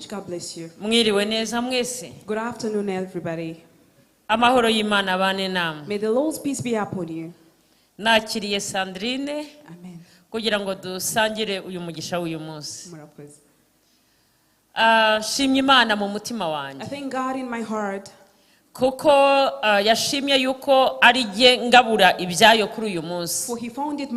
God bless you. Mwiriwe neza mwese. Good afternoon, everybody. Amahoro y'Imana abane namwe. May the Lord's peace be upon you. Nakiriye Sandrine Amen. Kugira ngo dusangire uyu mugisha w'uyu munsi. Murakoze. Ah, nshimye Imana mu mutima wanjye I thank God in my heart kuko ah, yashimye yuko ari jye ngabura ibyayo kuri uyu munsi for He found it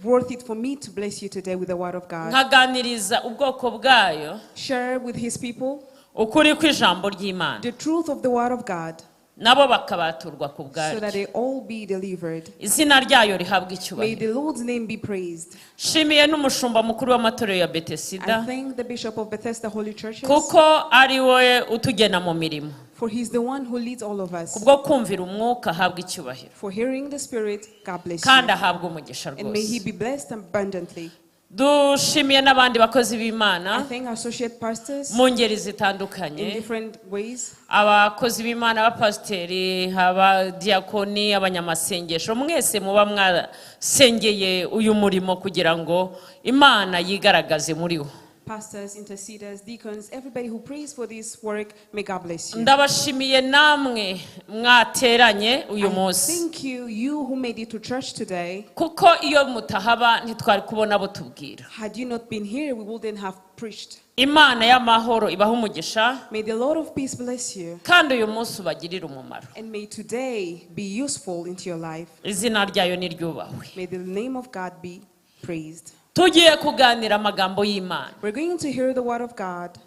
worth it for me to bless you today with the word of God. Nkaganiriza ubwoko bwayo Share with His people ukuri kw'ijambo ry'Imana the truth of the word of God nabo bakabaturwa ku so that bwaryo. They all be delivered. Izina ryayo rihabwa May icyubahiro. The Lord's name be praised. Nshimiye n'umushumba mukuru w'amatorero ya Betesida I thank the Bishop of Bethesda Holy Churches kuko ari we utugena mu mirimo. For he's the one who leads all of us. Kubwo kumvira umwuka ahabwa icyubahiro For hearing the Spirit, God bless kandi you. Ahabwa umugisha And may he rwose. Be blessed abundantly. Dushimiye n'abandi bakozi b'Imana I thank our associate pastors mu ngeri in zitandukanye different ways. Abakozi b'Imana abapasiteri abadiyakoni abanyamasengesho mwese muba mwasengeye uyu murimo kugira ngo Imana yigaragaze muri wo. Pastors, interceders, deacons, everybody who prays for this work, may God bless you. Ndabashimiye namwe mwateranye uyu I munsi thank you, you who made it to church today. Kuko iyo mutahaba ntitwari kubona abo tubwira. Had you not been here, we wouldn't have preached. Imana y'amahoro ibahe umugisha May the Lord of peace bless you, kandi uyu munsi ubagirire umumaro. And may today be useful into your life. Izina ryayo niryubahwe. May the name of God be praised. Tugiye kuganira amagambo y'Imana. We're going to hear the word of God.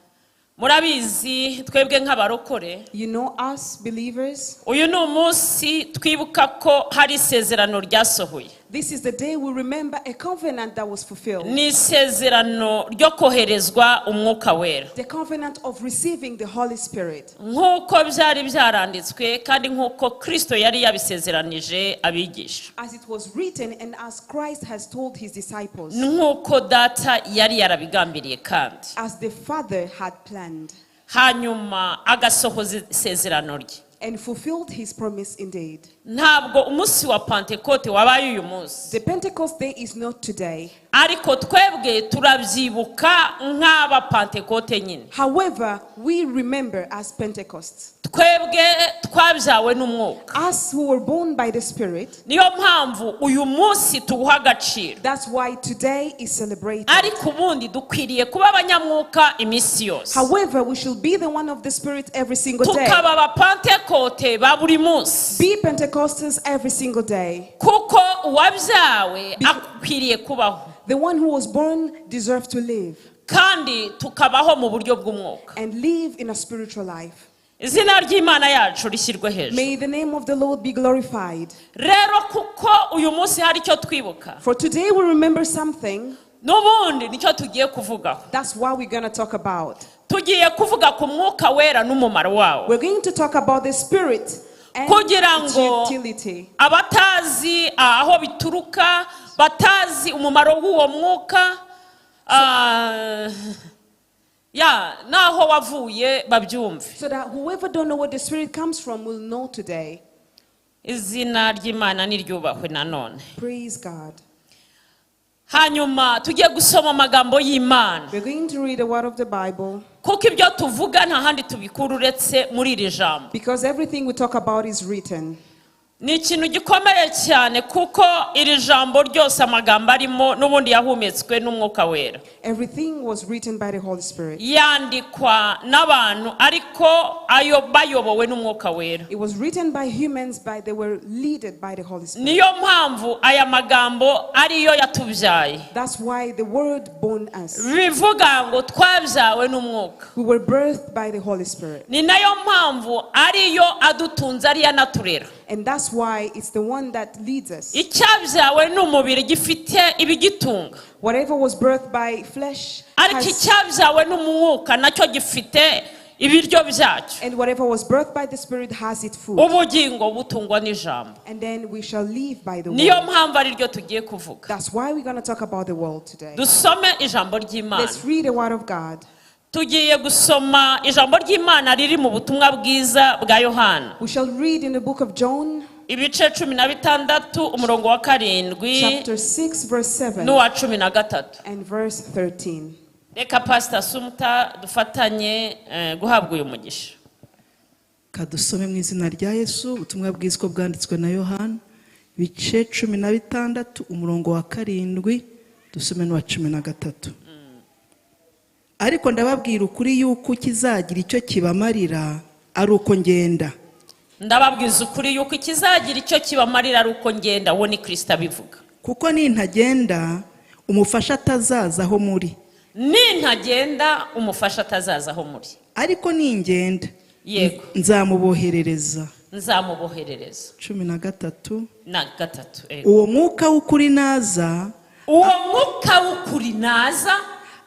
Murabizi twebwe nk'abarokore You know, us believers, uyu ni umunsi twibuka ko hari isezerano ryasohoye. This is the day we remember a covenant that was fulfilled. Ni isezerano ryo koherezwa umwuka wera The covenant of receiving the Holy Spirit. Nk'uko byari byaranditswe kandi nk'uko Kristo yari yabisezeranije abigisha As it was written and as Christ has told his disciples, nk'uko data yari yarabigambiriye kandi as the Father had planned hanyuma agasohoza isezerano rye and fulfilled his promise indeed. Ntabwo umunsi wa Pantekote wabaye uyu munsi The Pentecost day is not today. Ariko twebwe turabyibuka nk'abapantekote nyine. However, we remember as Pentecost. Twebwe twabyawe n'umwuka. Us who were born by the Spirit, niyo mpamvu uyu munsi tuwuha agaciro that's why today is celebrated. Ariko ubundi dukwiriye kuba abanyamwuka iminsi yose. However, we should be the one of the Spirit every single day. Tukaba abapantekote ba buri munsi. Be Pentecostals every single day. Kuko uwabyawe akwiriye kubaho. The one who was born deserves to live kandi tukabaho mu buryo bw'umwuka. And live in a spiritual life. Izina ry'Imana yacu rishyirwe hejuru. May the name of the Lord be glorified. Rero kuko uyu munsi hari icyo twibuka For today we remember something. N'ubundi nicyo tugiye kuvugaho. That's what we're going to talk about. Tugiye kuvuga ku mwuka wera n'umumaro wawo. We're going to talk about the Spirit and Kugira its ngo utility. Abatazi aho bituruka batazi umumaro w'uwo mwuka ah, ya naho wavuye babyumve. So that whoever don't know where the Spirit comes from will know today. Izina ry'Imana niryubahwe nanone. Praise God. Hanyuma tugiye gusoma amagambo y'Imana We're going to read the word of the Bible kuko ibyo tuvuga nta handi tubikura uretse muri iri jambo. Because everything we talk about is written. Ni ikintu gikomeye cyane kuko iri jambo ryose amagambo arimo n'ubundi yahumetswe n'umwuka wera. Everything was written by the Holy Spirit. Yandikwa n'abantu ariko ayo bayobowe n'umwuka wera. It was written by humans, but they were leaded by the Holy Spirit. Niyo mpamvu aya magambo ariyo yatubyaye. That's why the word born us. Bivuga ngo twabyawe n'umwuka. We were birthed by the Holy Spirit. Ni nayo mpamvu ariyo adutunze ariyo anaturera. And that's why it's the one that leads us. Icyabyawe n'umubiri gifite ibigitunga Whatever was birthed by flesh ariko has, icyabyawe n'umwuka nacyo gifite ibiryo byacyo. And whatever was birthed by the Spirit has its food. Ubugingo butungwa n'ijambo. And then we shall live by the Niyo word. Mpamvu ariryo tugiye kuvuga. That's why we're going to talk about the world today. Dusome ijambo ry'Imana. Let's read the word of God. Tugiye gusoma ijambo ry'Imana riri mu butumwa bwiza bwa Yohana We shall read in the book of John, ibice cumi na bitandatu umurongo wa karindwi chapter 6, verse 7 n'uwa cumi na gatatu. And verse 13. Reka Pasita Sumuta dufatanye guhabwa uyu mugisha. Kadusome mu izina rya Yesu ubutumwa bwiza uko bwanditswe na Yohana, ibice 16, umurongo wa 7, dusome n'uwa 13. Ariko ndababwira ukuri yuko kizagira icyo kibamarira ari uko ngenda. Ndababwiza ukuri yuko ikizagira icyo kibamarira ari uko ngenda. Uwo ni Kirisita abivuga. Kuko nintagenda umufasha atazaza aho muri. Nintagenda umufasha atazaza aho muri. Ariko ningenda, Yego. nzamuboherereza. Nzamuboherereza. 13. Na gatatu, yego. Uwo mwuka w'ukuri naza, Uwo mwuka w'ukuri naza,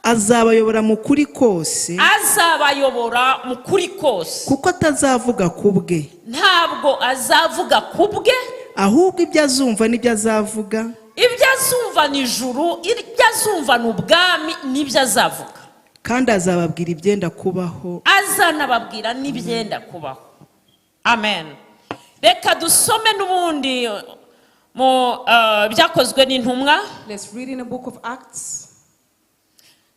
azabayobora mu kuri kose. Azabayobora mu kuri kose. Kuko atazavuga ku bwe, Ntabwo azavuga ku bwe, ahubwo ibyo azumva n'ibyo azavuga, ibyo azumva ni ijuru, ibyo azumva ni ubwami, n'ibyo azavuga, kandi azababwira ibyenda kubaho. Azanababwira n'ibyenda kubaho. Amen. Reka dusome n'ubundi mu Byakozwe n'Intumwa, Let's read in the book of Acts,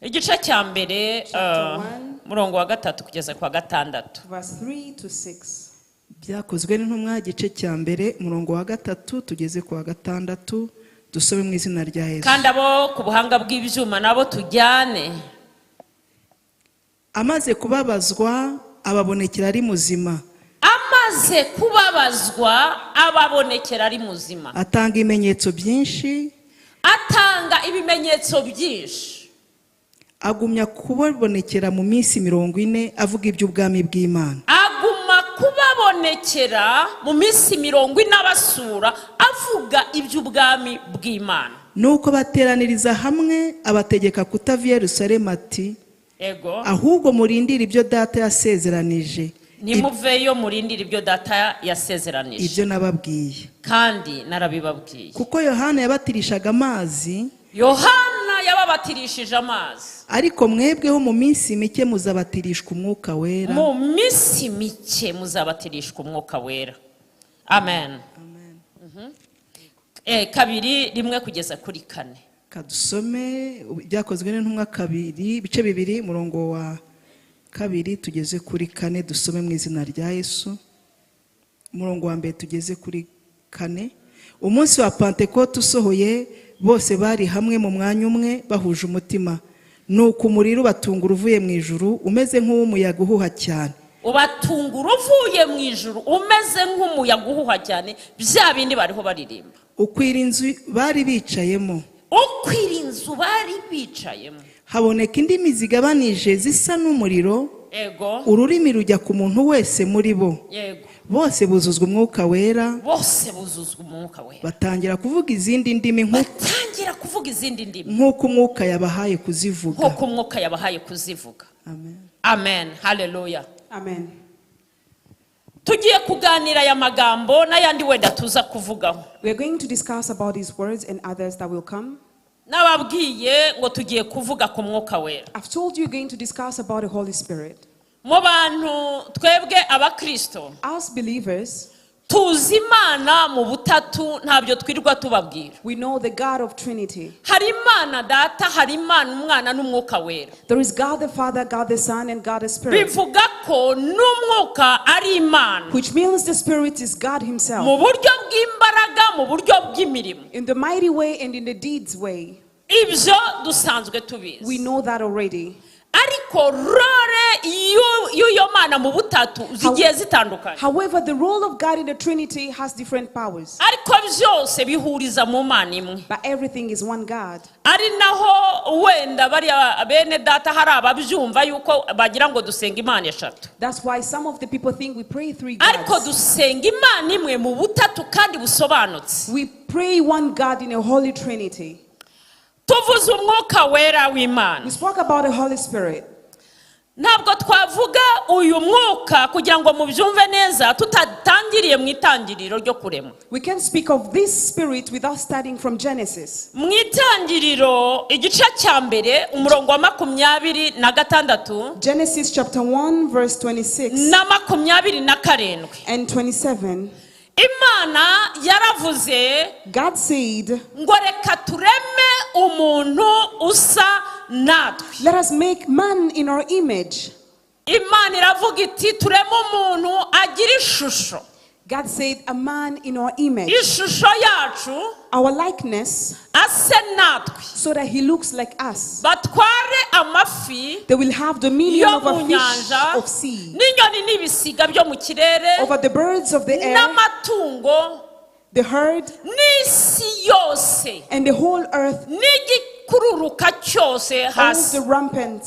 igice cya mbere, Chapter 1. murongo wa 3 kugeza ku wa 6. verse 3 to 6. Byakozwe n'Intumwa, igice cya mbere, umurongo wa 3 tugeze ku wa 6, dusome mu izina rya Yesu. Kandi abo ku buhanga bw'ibyuma nabo tujyane. Amaze kubabazwa ababonekera ari muzima. Amaze kubabazwa ababonekera ari muzima. Atanga ibimenyetso byinshi. Atanga ibimenyetso byinshi. Agumya kubabonekera mu minsi 40 avuga iby'ubwami bw'Imana. Aguma kubabonekera mu minsi 40 abasura avuga iby'ubwami bw'Imana. Nuko bateraniriza hamwe, abategeka kutava i Yerusalemu, ati: "Ahubwo murindire ibyo Data yasezeranije, Nimuveyo, murindire ibyo Data yasezeranije, ibyo nababwiye." Kandi narabibabwiye. Kuko Yohana yabatirishaga amazi, Yohana yababatirishije amazi, ariko mwebweho mu minsi mike muzabatirishwa Umwuka Wera. Mu minsi mike muzabatirishwa Umwuka Wera. Amen. 2, 1 kugeza kuri 4. Kadusome Byakozwe n'Intumwa 2, ibice 2, umurongo wa 2 tugeze kuri 4, dusome mu izina rya Yesu. Umurongo wa 1 tugeze kuri 4. Umunsi wa Pantekote usohoye, bose bari hamwe mu mwanya umwe bahuje umutima. Nuko umuriro ubatungura uvuye mu ijuru umeze nk'uw'umuyaga uhuha cyane. Ubatungura uvuye mu ijuru umeze nk'umuyaga uhuha cyane, bya bindi bariho baririmba. Ukwira inzu bari bicayemo. Ukwira inzu bari bicayemo. Haboneka indimi zigabanije zisa n'umuriro, ururimi rujya ku muntu wese muri bo. Bose buzuzwa Umwuka Wera, Bose buzuzwa Umwuka Wera, batangira kuvuga izindi ndimi batangira kuvuga izindi ndimi nk'uko Umwuka yabahaye kuzivuga. Nk'uko Umwuka yabahaye kuzivuga. Amen. Amen, haleluya. Amen. Tugiye kuganira aya magambo n'ayandi wenda tuza kuvugaho. We are going to discuss about these words and others that will come. Nababwiye ngo tugiye kuvuga ku Mwuka Wera. I've told you we're going to discuss about the Holy Spirit. Mu bantu twebwe abakristo, Us believers, tuzi Imana mu butatu, ntabyo twirirwa tubabwira. we know the God of Trinity. Hari Imana Data, hari Imana Umwana n'Umwuka Wera. There is God the Father, God the Son, and God the Spirit, Bivuga ko n'Umwuka ari Imana, which means the Spirit is God mu Himself buryo bw'imbaraga, mu buryo bw'imirimo. in the mighty way and in the deeds way. Ibyo dusanzwe We tubizi. know that already. Ariko role y'uyo Mana mu butatu zigiye zitandukanye. However, the role of God in the Trinity has different powers, Ariko byose bihuriza mu Mana imwe. but everything is one God. Ari naho wenda bariya bene data hari ababyumva yuko bagira ngo dusenga imana eshatu. That's why some of the people think we pray three Ariko gods. dusenga Imana imwe mu butatu kandi busobanutse. We pray one God in a holy Trinity. Tuvuze Umwuka Wera w'Imana. We spoke about the Holy Spirit. Ntabwo twavuga uyu mwuka kugira ngo mubyumve neza tutatangiriye mu itangiriro ryo kurema. We can speak of this Spirit without starting from Genesis. Mu Itangiriro igice cya mbere, umurongo wa 26 Genesis chapter 1, verse 26 na 27. and 27. Imana yaravuze God said, ngo reka tureme umuntu usa natwe. Let us make man in our image. Imana iravuga iti tureme umuntu agira ishusho. God said, a man in our image, Ishusho yacu, our likeness, ase natwe, so that he looks like us. Batware amafi They will have dominion yo over mu fish nyanja, of sea, n'inyoni n'ibisiga byo mu kirere, over the birds of the air, n'amatungo, the herd, n'isi yose, and the whole earth, n'igikururuka cyose all hasi. the rampant.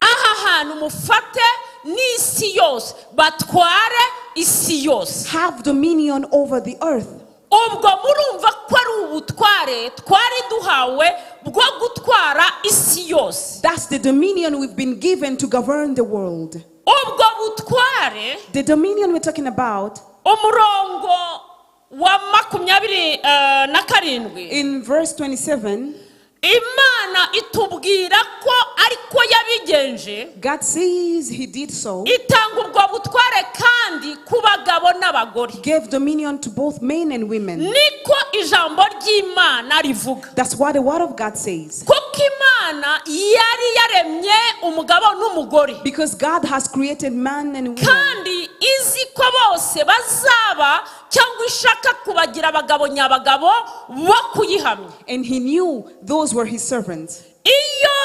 Aha hantu mufate n'isi yose, batware isi yose. Have dominion over the earth. Ubwo murumva ko ari ubutware twari duhawe bwo gutwara isi yose. That's the dominion we've been given to govern the world. Ubwo butware, The dominion we're talking about umurongo wa 27, in verse 27, Imana itubwira ko ariko yabigenje, God says he did so, itanga ubwo butware kandi ku bagabo n'abagore. Gave dominion to both men and women. Niko ijambo ry'Imana rivuga. That's what the word of God says. Kuko Imana yari yaremye umugabo n'umugore, Because God has created man and woman. Kandi izi ko bose bazaba cyangwa ishaka kubagira abagabo nyabagabo bo kuyihamya. And he knew those were his servants. Iyo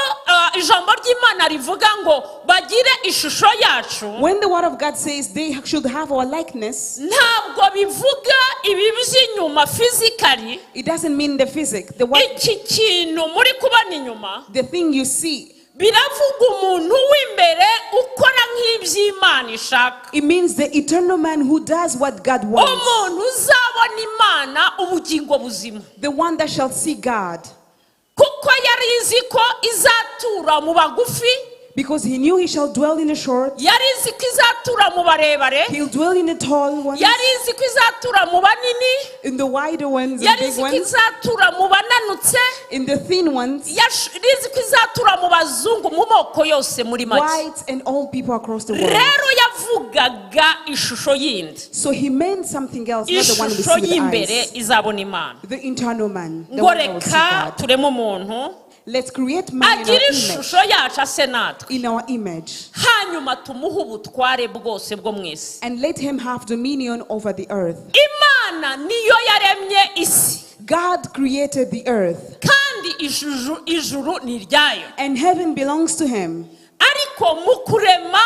ijambo ry'Imana rivuga ngo bagire ishusho yacu, When the word of God says they should have our likeness, ntabwo bivuga ibi by'inyuma physically. It doesn't mean the physic, the what, Iki kintu muri kubona inyuma, the thing you see. Biravuga umuntu w'imbere ukora nk'iby'Imana ishaka. It means the eternal man who does what God wants. Umuntu uzabona Imana ubugingo buzima. The one that shall see God. Kuko yari izi ko izatura mu bagufi, Because he knew he shall dwell in the short, yari izi ko izatura mu barebare, he'll dwell in the tall ones, yari izi ko izatura mu banini, in the wider ones, and yari big izi ko ones, izatura mu bananutse, in the thin ones, yari izi ko izatura mu bazungu, mu moko yose muri make. Whites and all people across the world. Rero yavugaga ishusho yindi, So he meant something else, not the one we ishusho see with y'imbere eyes. izabona Imana. The internal man, the Ngo one that will see reka God. tureme umuntu Let's create man in agira our image. Ishusho yacu ase natwe, In our image. Hanyuma tumuhe ubutware bwose bwo mu isi. And let him have dominion over the earth. Imana niyo yaremye isi, God created the earth, kandi ijuru, ijuru ni iryayo. And heaven belongs to him. Ariko mu kurema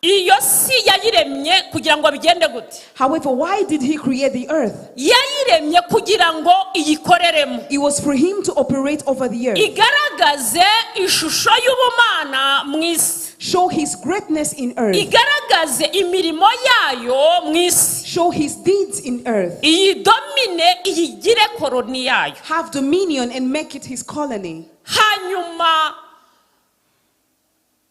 iyo si yayiremye kugira ngo bigende gute? However, why did he create the earth? Yayiremye kugira ngo iyikoreremo, It was for him to operate over the earth, igaragaze ishusho y'ubumana mu isi, show his greatness in earth, igaragaze imirimo yayo mu isi, show his deeds in earth, iyi domine iyigire koroni yayo. Have dominion and make it his colony. Hanyuma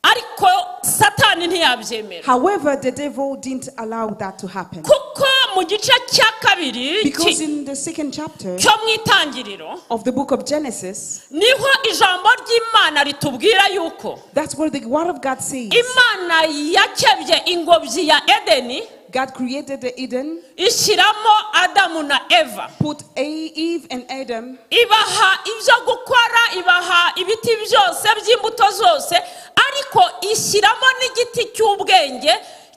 ariko Satani ntiyabyemera. However, the devil didn't allow that to happen. Kuko mu gice cya kabiri Because in the second chapter cyo mu Itangiriro, of the book of Genesis, niho ijambo ry'Imana ritubwira yuko that's where the word of God says Imana yakebye ingobyi ya Edeni, God created the Eden, ishyiramo Adamu na Eva, put Eve and Adam, ibaha ibyo gukora, ibaha ibiti byose by'imbuto zose, ariko ishyiramo n'igiti cy'ubwenge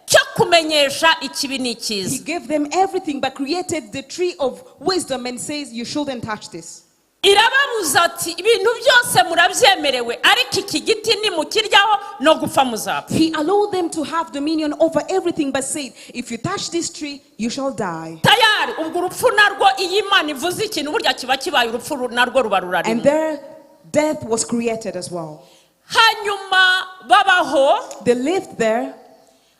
cyo kumenyesha ikibi He n'icyiza. Gave them everything but created the tree of wisdom and says, "You shouldn't touch this." Irababuza ati ibintu byose murabyemerewe ariko iki giti nimukiryaho no gupfa muzapfa. He allowed them to have dominion over everything but said, "If you touch this tree, you shall die." Tayari ubwo urupfu narwo iyo Imana ivuze ikintu burya kiba kibaye urupfu narwo ruba rurarimo. And there, death was created as well. Hanyuma babaho, They lived there,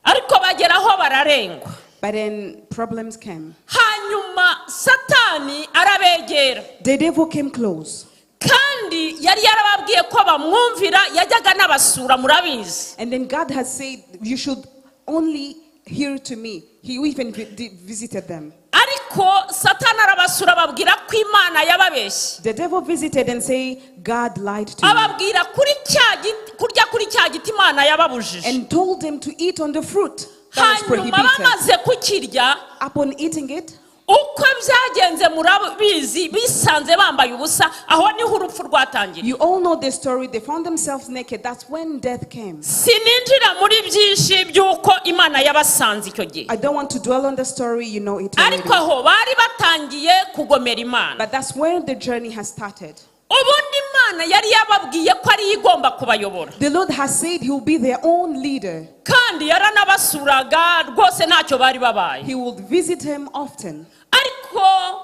ariko bageraho bararengwa. But then problems came. Hanyuma Satani arabegera. The devil came close. Kandi yari yarababwiye ko bamwumvira yajyaga n'abasura murabizi. And then God has said, "You should only hear to me." He even visited them. Ariko Satani arabasura ababwira ko Imana yababeshye. The devil visited and say, "God lied to you." Ababwira kuri cya giti kurya kuri cya giti Imana yababujije. And told them to eat on the fruit that was Hanyuma prohibited. bamaze kukirya, Upon eating it, Uko byagenze murabizi, bisanze bambaye ubusa, aho niho urupfu rwatangiriye. You all know the story. They found themselves naked. That's when death came. Sininjira muri byinshi by'uko Imana yabasanze icyo gihe. I don't want to dwell on the story. You know it already. Ariko aho bari batangiye kugomera Imana. But that's where the journey has started. Ubundi Imana yari yababwiye ko ariyo igomba kubayobora. The Lord has said He will be their own leader. Kandi yaranabasuraga rwose, ntacyo bari babaye. He will visit him often. Ariko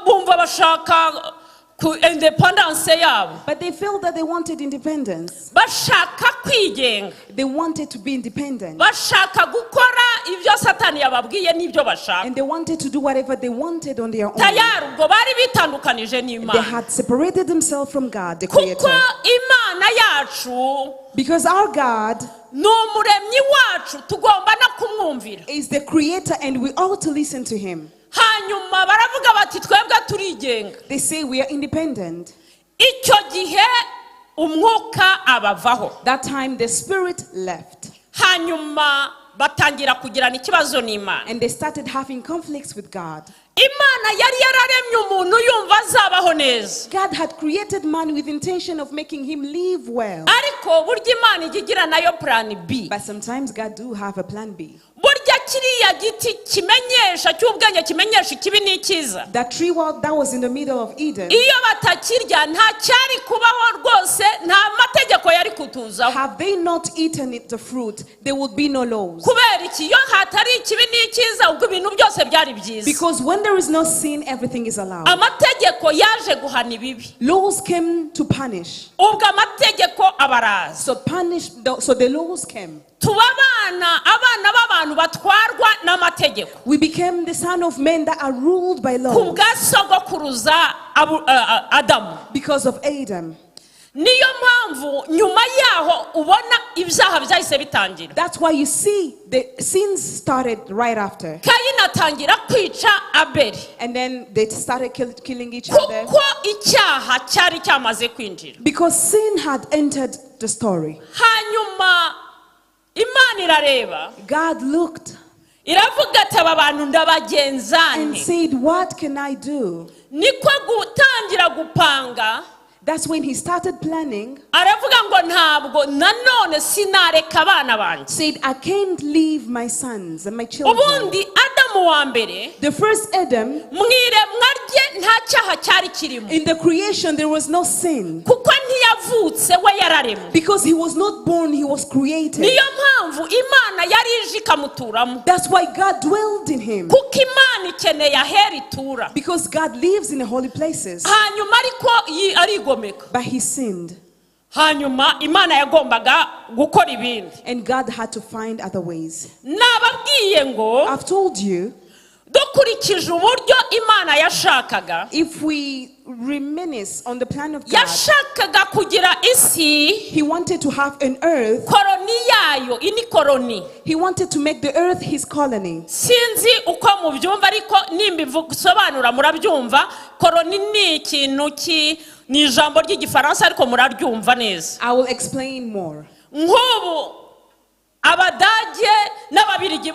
bumva bashaka ku indépendance yabo. But they felt that they wanted independence. Bashaka kwigenga. They wanted to be independent. Bashaka gukora ibyo Satani yababwiye n'ibyo bashaka. And they wanted to do whatever they wanted on their own. Tayari ubwo bari bitandukanije They n'Imana. had separated themselves from God, the Kuko Creator. Imana yacu Because our God ni umuremyi wacu, tugomba no kumwumvira. Is the Creator and we ought to listen to Him. Hanyuma baravuga bati twebwe turigenga. They say we are independent. Icyo gihe umwuka abavaho. That time the Spirit left. Hanyuma batangira kugirana ikibazo n'Imana. And they started having conflicts with God. Imana yari yararemye umuntu yumva azabaho neza. God had created man with intention of making him live well. Ariko burya Imana ijya igira nayo plan B. But sometimes God do have a plan B. Burya kiriya giti kimenyesha cy'ubwenge kimenyesha ikibi n'icyiza, That tree that was in the middle of Eden, iyo batakirya nta cyari kubaho rwose, nta mategeko yari kutuzaho. Have they not eaten it, the fruit, there would be no laws. Kubera iki? Iyo hatari ikibi n'icyiza, ubwo ibintu byose byari byiza. Because when there is no sin, everything is allowed. Amategeko yaje guhana ibibi. Laws came to punish. Ubwo amategeko abaraza. So the laws came. Tuba abana, abana b'abantu batwarwa n'amategeko. We became the son of men that are ruled by Ku law bwa sogokuruza Adamu. Because of Adam. Niyo mpamvu nyuma yaho ubona ibyaha byahise bitangira. That's why you see the sins started right after. Kayini atangira kwica Abeli. And then they started killing each other. Kuko icyaha cyari cyamaze kwinjira. Because sin had entered the story. Hanyuma Imana irareba. God looked Iravuga ati aba bantu ndabagenza and nte? said, "What can I do?" Niko gutangira gupanga. That's when he started planning. Aravuga ngo ntabwo nanone sinareka abana banjye. Said, "I can't leave my sons and my children." Ubundi Adamu wa mbere, The first Adam, mu iremwa rye nta cyaha cyari kirimo. In the creation, there was no sin. Kuko ntiyavutse, we yararemwe. Because he was not born, he was created. Niyo mpamvu Imana yari ije ikamuturamo. That's why God dwelled in him. Kuko Imana ikeneye ahera itura. Because God lives in the holy places. Hanyuma ariko arigomeka. But he sinned. Hanyuma Imana yagombaga gukora ibindi. And God had to find other ways. Nababwiye ngo I've told you, dukurikije uburyo Imana yashakaga, if we reminisce on the plan of God, yashakaga kugira isi he wanted to have an earth. Koroni yayo, iyi ni koroni. He wanted to make the earth his colony. Sinzi uko mubyumva, ariko nimbisobanura murabyumva. Koroni ni ikintu ki? Ni ijambo ry'Igifaransa, ariko muraryumva neza. I will explain more. Nk'ubu Abadage n'Ababirigi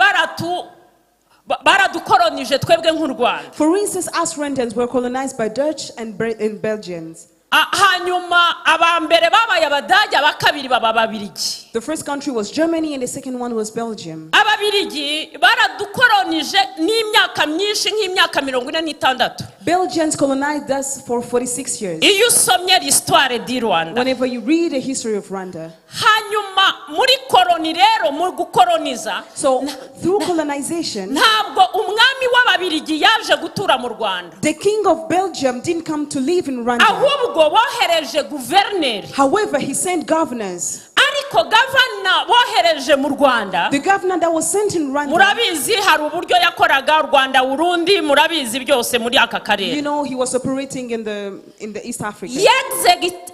baradukoronije twebwe nk'u Rwanda. For instance, us Rwandans were colonized by Dutch and Belgians. Hanyuma aba mbere babaye Abadage, aba kabiri baba Ababirigi. The first country was Germany and the second one was Belgium. Ababirigi baradukoronije n'imyaka myinshi, nk'imyaka 46. Belgians colonized us for 46 years. Iyo usomye l'histoire du Rwanda. Whenever you read the history of Rwanda. Hanyuma muri koroni rero, mu gukoroniza, So through colonization, ntabwo umwami w'Ababirigi yaje gutura mu Rwanda. The king of Belgium didn't come to live in Rwanda. Ahubwo bohereje guverineri. However, he sent governors. Ariko gavana bohereje mu Rwanda, The governor that was sent in Rwanda, murabizi hari uburyo yakoraga Rwanda, Burundi, murabizi byose muri aka karere. He was operating in the East Africa.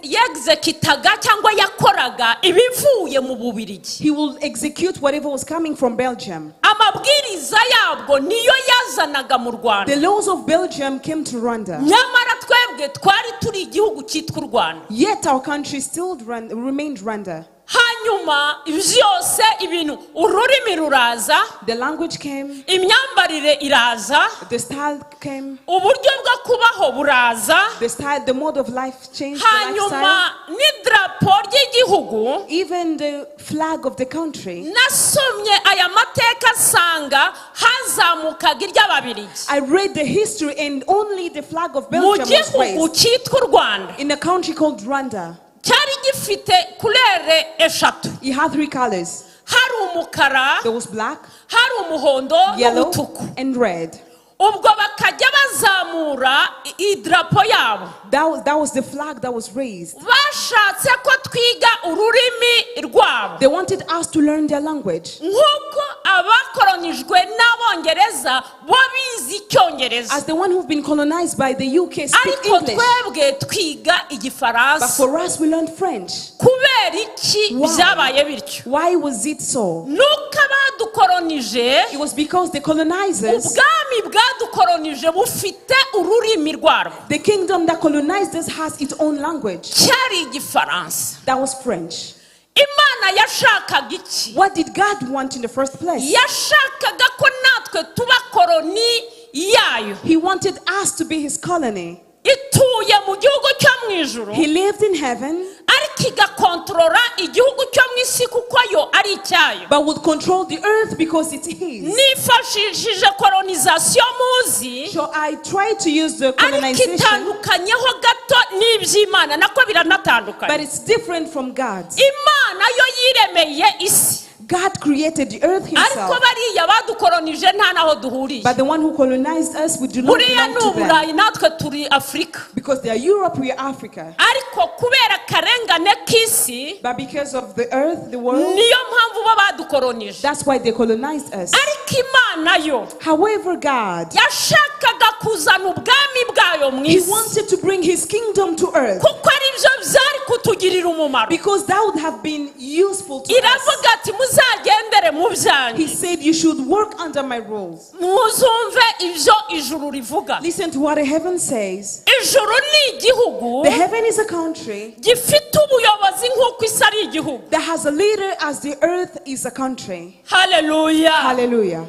Yegzekitaga cyangwa yakoraga ibivuye mu Bubirigi. He will execute whatever was coming from Belgium. Amabwiriza yabwo niyo yazanaga mu Rwanda. The laws of Belgium came to Rwanda. Nyamara twebwe twari turi igihugu cyitwa u Rwanda. Yet our country still remained Rwanda. Hanyuma byose ibintu ururimi ruraza, The language came, imyambarire iraza, the style came, uburyo bwo kubaho buraza. The style, the mode of life changed, the Hanyuma lifestyle. N'idarapo ry'igihugu. Even the flag of the country. Nasomye aya mateka nsanga hazamukaga iry'Ababirigi. I read the history and only the flag of Mu Belgium was gihugu raised. Cyitwa u Rwanda, In a country called Rwanda, cyari gifite couleur eshatu. It had three colors. Hari umukara, There was black, hari umuhondo yellow, n'umutuku. And red. Ubwo bakajya bazamura idarapo yabo. That was the flag that was raised. Bashatse ko twiga ururimi rwabo, They wanted us to learn their language. Nk'uko abakoronijwe n'Abongereza bo bize Icyongereza, As the one who've been colonized by the UK speak ariko English. Twebwe twiga But Igifaransa. for us, we learned French. Kubera iki Why? Byabaye bityo? Why was it so? Nuko abadukoronije, It was because the colonizers, ubwami bwadukoronije bufite ururimi rwarwo. The kingdom that colonized us has its own language. Cyari Igifaransa. That was French. Imana yashakaga iki? What did God want in the first place? Yashakaga ko natwe tuba koroni yayo. He wanted us to be his colony. Ituye mu gihugu cyo mu ijuru, He lived in heaven, ariko igakontorora igihugu cyo mu isi kuko yo ari icyayo. But would control the earth because it's his. Nifashishije colonisation muzi, So I tried to use the ariko colonization, itandukanyeho gato n'iby'Imana nako but biranatandukanye. It's different from God's. Imana yo yiremeye isi, God created the earth ariko himself. Bariya badukoronije nta n'aho duhuriye. But the one who colonized us, we do not Buriya belong ni to them. Uburayi natwe turi Afurika. Because they are Europe, we are Africa. Ariko kubera akarengane k'isi, But because of the earth, the world, niyo mpamvu bo badukoronije. That's why they colonized us. Ariko Imana yo However, God, yashakaga kuzana ubwami bwayo mu He isi, wanted to bring His kingdom to earth. Kuko aribyo byari kutugirira umumaro. Because that would have been useful to us. Iravuga ati muzagendere mu byanjye. He said, "You should work under my rules." Muzumve ibyo ijuru rivuga. Listen to what the heaven says. Ijuru ni igihugu The heaven is a country gifite ubuyobozi nk'uko isi ari igihugu. That has a leader as the earth is a country. Haleluya. Hallelujah.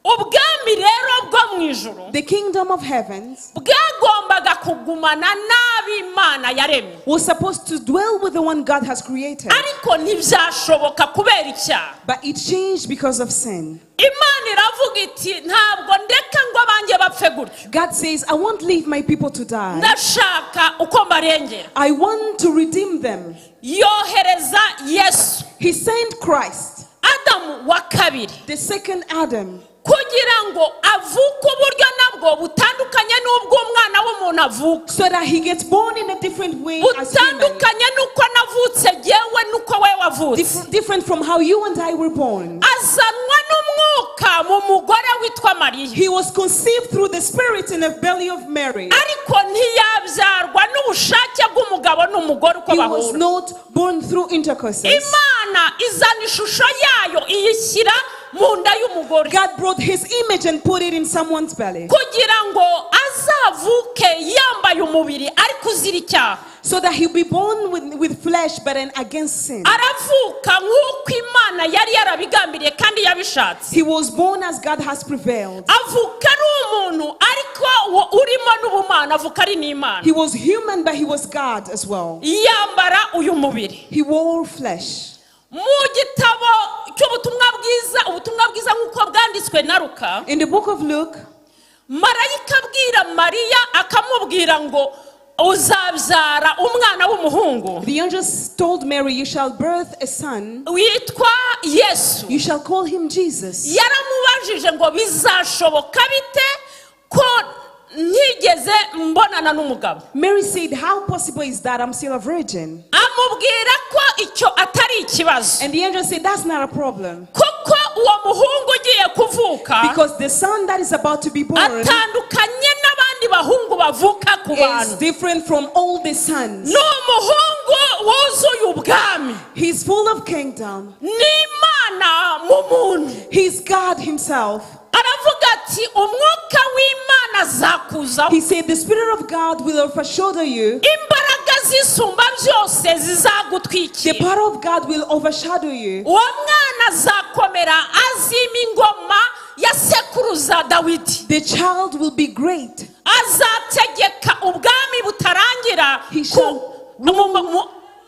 Ubwami rero bwo mu ijuru The kingdom of heavens bwagombaga kugumana n'ab'Imana yaremye, was supposed to dwell with the one God has created. Ariko ntibyashoboka kubera icyaha. But it changed because of sin. Imana iravuga iti ntabwo ndeka ngo abanjye bapfe gutyo. God says, "I won't leave my people to die. Ndashaka uko mbarengera. I want to redeem them." Yohereza Yesu, He sent Christ, Adamu wa kabiri, the second Adam, kugira ngo avuke uburyo nabwo butandukanye n'ubw'umwana w'umuntu avuka, so that he gets born in a different way as human. Butandukanye n'uko navutse jyewe n'uko we wavutse. Different from how you and I were born. Azanwa n'umwuka mu mugore witwa Mariya, He was conceived through the Spirit in the belly of Mary. Ariko ntiyabyarwa n'ubushake bw'umugabo n'umugore uko He was bahura. Not born through intercourses. Imana izana ishusho yayo iyishyira mu nda y'umugore, God brought his image and put it in someone's belly kugira ngo azavuke yambaye umubiri ariko uzira icyaha. So that he'll be born with flesh but then against sin. Aravuka nk'uko Imana yari yarabigambiriye kandi yabishatse. He was born as God has prevailed. Avuka ari umuntu ariko uwo urimo n'ubumana, avuka ari n'Imana. He was human, but he was God as well. Yambara uyu mubiri. He wore flesh. Mu gitabo cy'ubutumwa bwiza, ubutumwa bwiza nk'uko bwanditswe na Luka, In the book of Luke, marayika abwira Mariya akamubwira ngo uzabyara umwana w'umuhungu the angels told Mary, "You shall birth a son. Witwa Yesu. You shall call him Jesus." Yaramubajije ngo bizashoboka bite ko ntigeze mbonana n'umugabo? Mary said, "How possible is that? I'm still a virgin." Amubwira ko icyo atari ikibazo, And the angel said, "That's not a problem." Kuko uwo muhungu ugiye kuvuka Because the son that is about to be born atandukanye n'abandi bahungu bavuka ku is bantu. Different from all the sons. Ni umuhungu wuzuye ubwami. He's full of kingdom. Ni Imana mu muntu. He's God himself. Aravuga ati umwuka w'Imana azakuzaho, He said, "The Spirit of God will overshadow you. Imbaraga z'Isumba byose The zizagutwikira. Power of God will overshadow you. Uwo mwana azakomera, azima ingoma ya sekuruza Dawidi. The child will be great. Azategeka ubwami butarangira He ku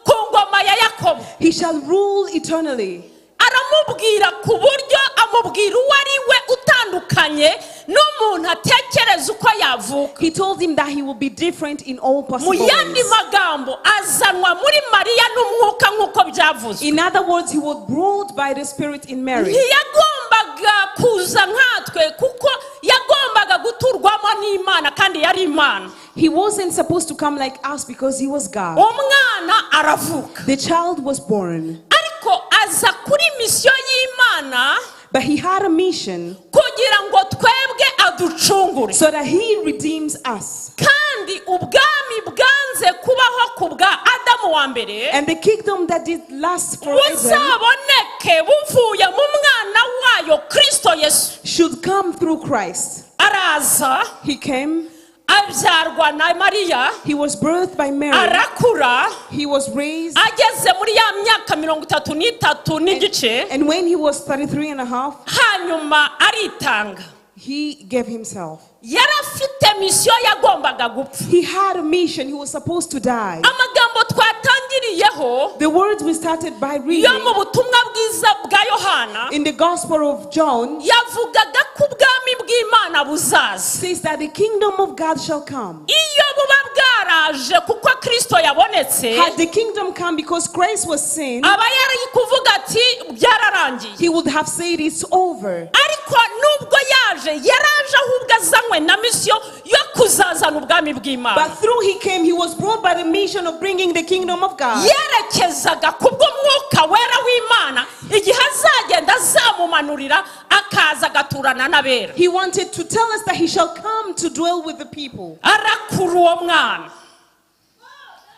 ku ngoma ya Yakobo. He shall rule eternally. Aramubwira ku buryo amubwira uwo ari we, utandukanye n'umuntu atekereza uko yavuka. He told him that he will be different in all Mu possible yandi ways. Magambo, azanwa muri Mariya n'umwuka nk'uko byavuzwe. In other words, he was brought by the Spirit in Mary. Ntiyagombaga kuza nkatwe kuko yagombaga guturwamo n'Imana kandi yari Imana. He wasn't supposed to come like us because he was God. Umwana aravuka, The child was born, ariko aza kuri mission y'Imana but he had a mission kugira ngo twebwe aducungure. So that he redeems us. Kandi ubwami bwanze kubaho ku bwa Adamu wa mbere And the kingdom that did last forever buzaboneke buvuye mu mwana wayo Kristo Yesu. Should come through Christ. Araza, He came, abyarwa na Mariya, he was birthed by Mary, arakura, he was raised, ageze muri ya myaka 33.5, and when he was 33 and a half, hanyuma aritanga. He gave himself. Yari afite mission, yagombaga gupfa. He had a mission, he was supposed to die. Amagambo twatangiriyeho The words we started by yo reading mu butumwa bwiza bwa Yohana in the Gospel of John yavugaga ko ubwami bw'Imana buzaza. Says that the kingdom of God shall come. Iyo buba bwaraje kuko Kristo yabonetse, Had the kingdom come because Christ was seen, aba yari kuvuga ati byararangiye. He would have said it's over. Ariko nubwo yaje, yaraje ahubwo azanywe na mission yo kuzazana ubwami bw'Imana. But through he came, he was brought by the mission of bringing the kingdom of God. Yerekezaga ku bw'umwuka wera w'Imana igihe azagenda azamumanurira akaza agaturana n'abera. He wanted to tell us that he shall come to dwell with the people. Arakura uwo mwana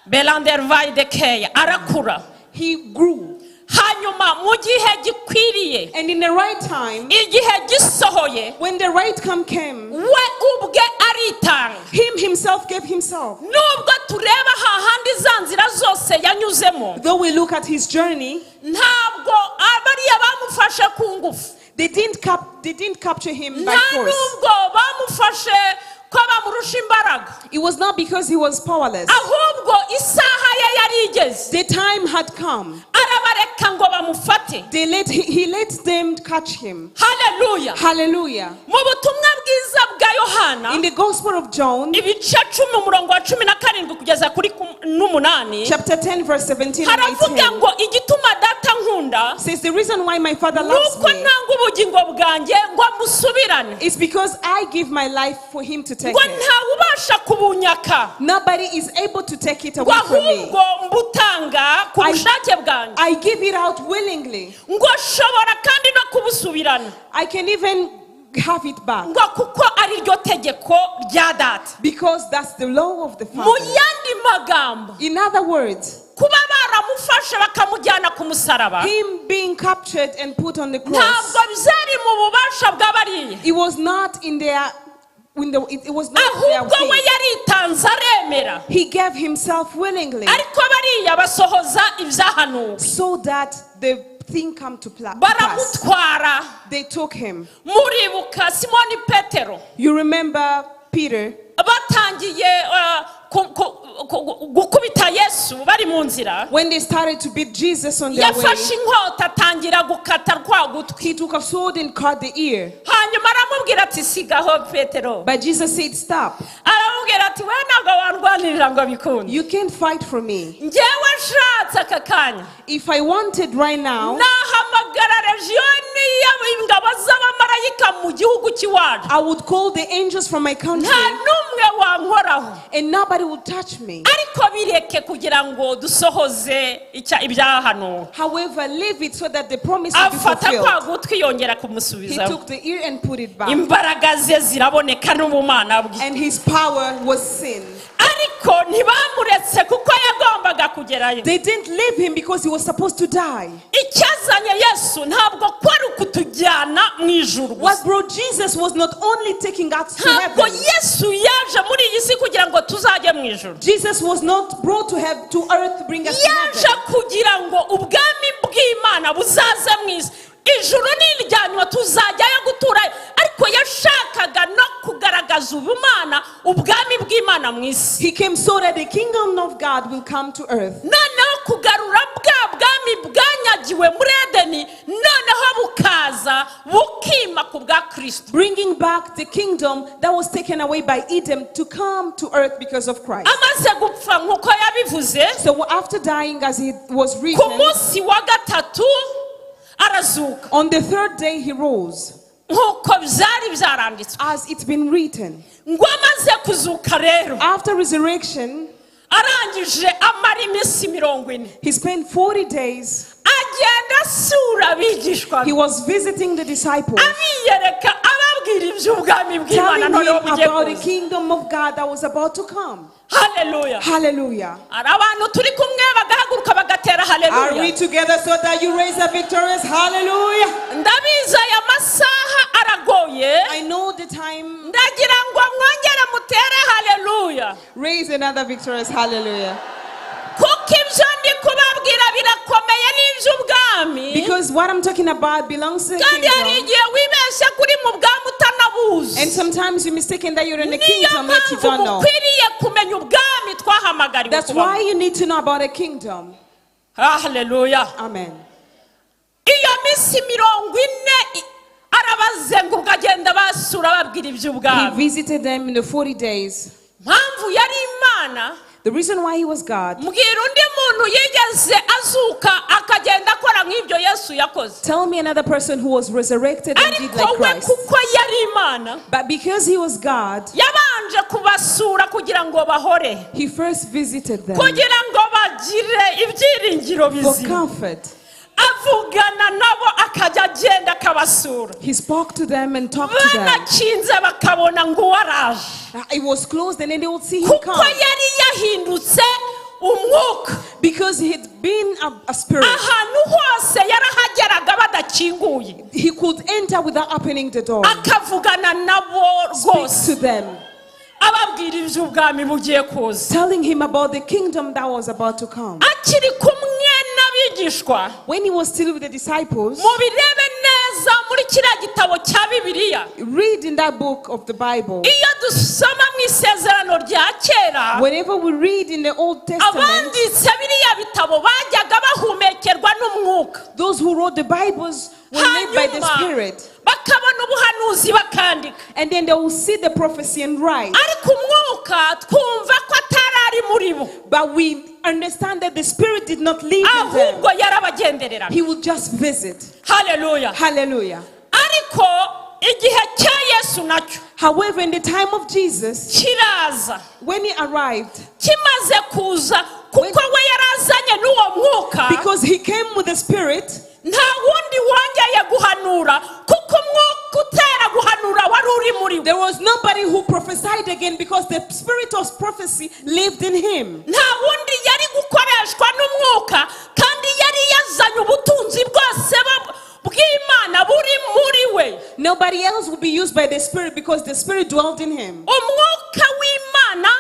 belandervayidekeya, arakura. He grew. Hanyuma mu gihe gikwiriye, And in the right time, igihe gisohoye, when the right time came, we ubwe aritanga. Him himself gave himself. Nubwo tureba hahandi za nzira zose yanyuzemo, Though we look at his journey, ntabwo bariya bamufashe ku ngufu. They didn't capture him by Nta force. nubwo bamufashe ko bamurusha imbaraga, It was not because he was powerless. Ahubwo isaha ye yari igeze. The time had come. Arabareka ngo bamufate. He let them catch him. Haleluya. Hallelujah. Mu butumwa bwiza bwa Yohana, In the Gospel of John, ibice 10, umurongo wa 17 kugeza kuri 8, chapter 10, verse 17 and haravuga 18, ngo igituma Data nkunda says the reason why my Father loves nuko me ntanga ubugingo bwanjye ngo amusubirane, is because I give my life for him to take ngo it. Ntawe ubasha kubunyaka, Nobody is able to take it ngo away from me. ahubwo mbutanga ku bushake bwanjye, I give it out willingly. Ngo shobora kandi no kubusubirana, I can even have it back ngo kuko ari ryo tegeko rya Data. Because that's the law of the Mu Father. Yandi magambo, In other words, kuba baramufashe bakamujyana ku musaraba, him being captured and put on the cross, ntabwo byari mu bubasha bw'abariya, it was not in their, in the, it, it was not their ahubwo we thing. Yaritanze aremera, He gave himself willingly ariko bariya basohoza ibyahanuwe. So that the thing come to pass. Baramutwara. They took him. Muribuka Simoni Petero, You remember Peter, batangiye gukubita Yesu bari mu nzira, when they started to beat Jesus on their way, yafashe inkota atangira gukata rwa gutwi. He took a sword and cut the ear. Hanyuma aramubwira ati sigaho Petero. But Jesus said, "Stop. Aramubwira ati we ntabwo wandwanirira ngo bikunde. You can't fight for me. Njyewe nshatse aka kanya, If I wanted right now, nahamagara legiyoni y'ingabo z'abamarayika mu gihugu cy'iwacu, I would call the angels from my country nta n'umwe wankoraho, and nobody would touch me. Ariko bireke kugira ngo dusohoze ibyahanuwe. However, leave it so that the promise will be Afata kwa fulfilled." gutwi yongera He kumusubizaho. took the ear and put it back. Imbaraga ze ziraboneka n'ubumana bwe. And his power was seen. Ariko ntibamuretse kuko yagombaga kugerayo. They didn't leave him because he was supposed to die. Icyazanye Yesu ntabwo kwari ukutujyana kutujyana mu ijuru gusa. What brought Jesus was not only taking us to Ntabwo heaven. Yesu yaje muri iyi si kugira ngo tuzajye mu ijuru. Jesus was not brought to earth to bring us to Yaje heaven. Kugira ngo ubwami bw'Imana buzaze mu isi. Ijuru ni irya nyuma, tuzajyayo guturayo, ariko yashakaga no kugaragaza ubumana, ubwami bw'Imana mu isi. He came so that the kingdom of God will come to earth. Noneho kugarura bwa bwami bwanyagiwe muri Edeni, noneho bukaza bukima ku bwa Kristo. Bringing back the kingdom that was taken away by Eden to come to earth because of Christ. Amaze gupfa nk'uko yabivuze, So after dying, as it was ku written, munsi wa gatatu arazuka, on the third day he rose, nk'uko byari byaranditswe. As it's been written. Ngo amaze kuzuka rero, After resurrection, arangije amara iminsi 40 he spent 40 days. Agenda asura abigishwa He be, was visiting the disciples, abiyereka, ababwira iby'ubwami bw'Imana telling him noneho bugiye about the kuza. Kingdom of God that was about to come. Haleluya. Hallelujah. Hari abantu turi kumwe bagahaguruka bagatera Are we haleluya. Together so that you raise a victorious hallelujah? Ndabizi aya masaha aragoye. I know the time. Ndagira ngo mwongere mutere haleluya. Raise another victorious hallelujah. Kuko ibyo ndi kubabwira birakomeye n'iby'ubwami. Because what I'm talking about belongs to the Kandi hari kingdom. Igihe wibeshya kuri mu bwami utanabuzi. And sometimes you're mistaken that you're in the Niyo kingdom, yet you mpamvu don't know. mukwiriye kumenya ubwami twahamagariwe That's kubamo. why you need to know about a kingdom. Haleluya. Amen. Iyo minsi 40 arabazenguruka, agenda basura, ababwira He iby'ubwami. Visited them in the 40 days. Mpamvu yari Imana. The reason why he was God. Mbwira undi muntu yigeze azuka akagenda akora nk'ibyo Yesu yakoze. Tell me another person who was resurrected and did Ariko like we, Christ. Kuko yari Imana, But because he was God, yabanje kubasura kugira ngo bahore, he first visited them kugira ngo bagire ibyiringiro for bizima. Comfort. Avugana nabo, akajya agenda akabasura. He spoke to them and talked to them. Banakinze bakabona ngo uwo araje. It was closed and then they would see him Kuko come. Yari yahindutse umwuka. Because he had been a spirit. Ahantu hose yarahageraga badakinguye. He could enter without opening the door. Akavugana nabo Speak rwose, to them, ababwira iby'ubwami bugiye kuza. Telling him about the kingdom that was about to come. Akiri kumwe n'abigishwa, When he was still with the disciples, mubirebe neza muri kiriya gitabo cya Bibiliya, read in that book of the Bible. Iyo dusoma mu Isezerano rya Kera, Whenever we read in the Old Testament, abanditse biriya bitabo bajyaga bahumekerwa n'umwuka. Those who wrote the Bibles were led by the Hanyuma Spirit. Bakabona ubuhanuzi bakandika. And then they will see the prophecy and write. Ariko umwuka twumva ko atari ari muri bo, But we understand that the Spirit did not live in them. Ahubwo yarabagendereraga. He would just visit. Haleluya. Hallelujah. Ariko igihe cya Yesu nacyo However, in the time of Jesus, kiraza, when he arrived, kimaze kuza, kuko we yarazanye n'uwo mwuka, because he came with the Spirit, nta wundi wongeye guhanura kuko umwuka utera guhanura wari uri muri we. There was nobody who prophesied again because the spirit of prophecy lived in him. Nta wundi yari gukoreshwa n'umwuka kandi yari yazanye ubutunzi bwose bw'Imana buri muri we. Nobody else would be used by the Spirit because the Spirit dwelt in him. Umwuka w'Imana,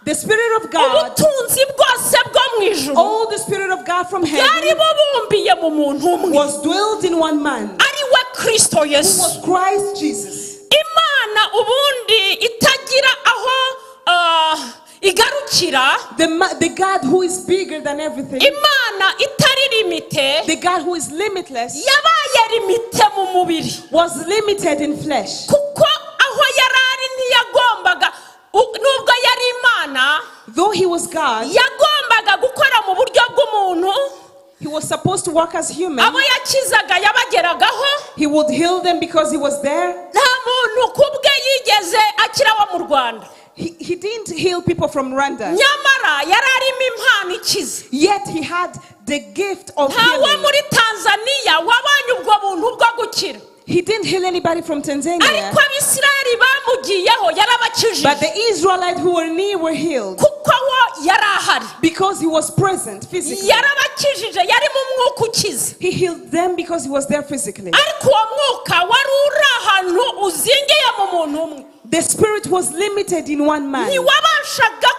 The Spirit of God, ubutunzi bwose bwo mu ijuru all the Spirit of God from bwari heaven bubumbiye mu muntu umwe, was dwelt in one man, ari we Kristo who Yesu. Was Christ Jesus. Imana ubundi itagira aho igarukira, The God who is bigger than everything, Imana itari limité, the God who is limitless, yabaye limité mu mubiri. Was limited in flesh. Kuko aho yari ari ntiyagombaga nubwo yari Imana, Though he was God, yagombaga gukora mu buryo bw'umuntu. He was supposed to work as human. Abo yakizaga yabageragaho. He would heal them because he was there. Nta muntu ku bwe yigeze akira wo mu Rwanda. He didn't heal people from Rwanda. Nyamara yari arimo impano ikiza. Yet he had the gift of Ntawe healing. Muri Tanzania wabonye ubwo buntu bwo gukira. He didn't heal anybody from Tanzania. Ariko Abisirayeli bamugiyeho yarabakijije. But the Israelites who were near were healed Kuko wo yari ahari. Because he was present physically. Yarabakijije. Yarabakijije, yari mu mwuka ukiza. He healed them because he was there physically. Ariko uwo mwuka wari uri ahantu uzingiye mu muntu umwe. The spirit was limited in one man. Ntiwabashaga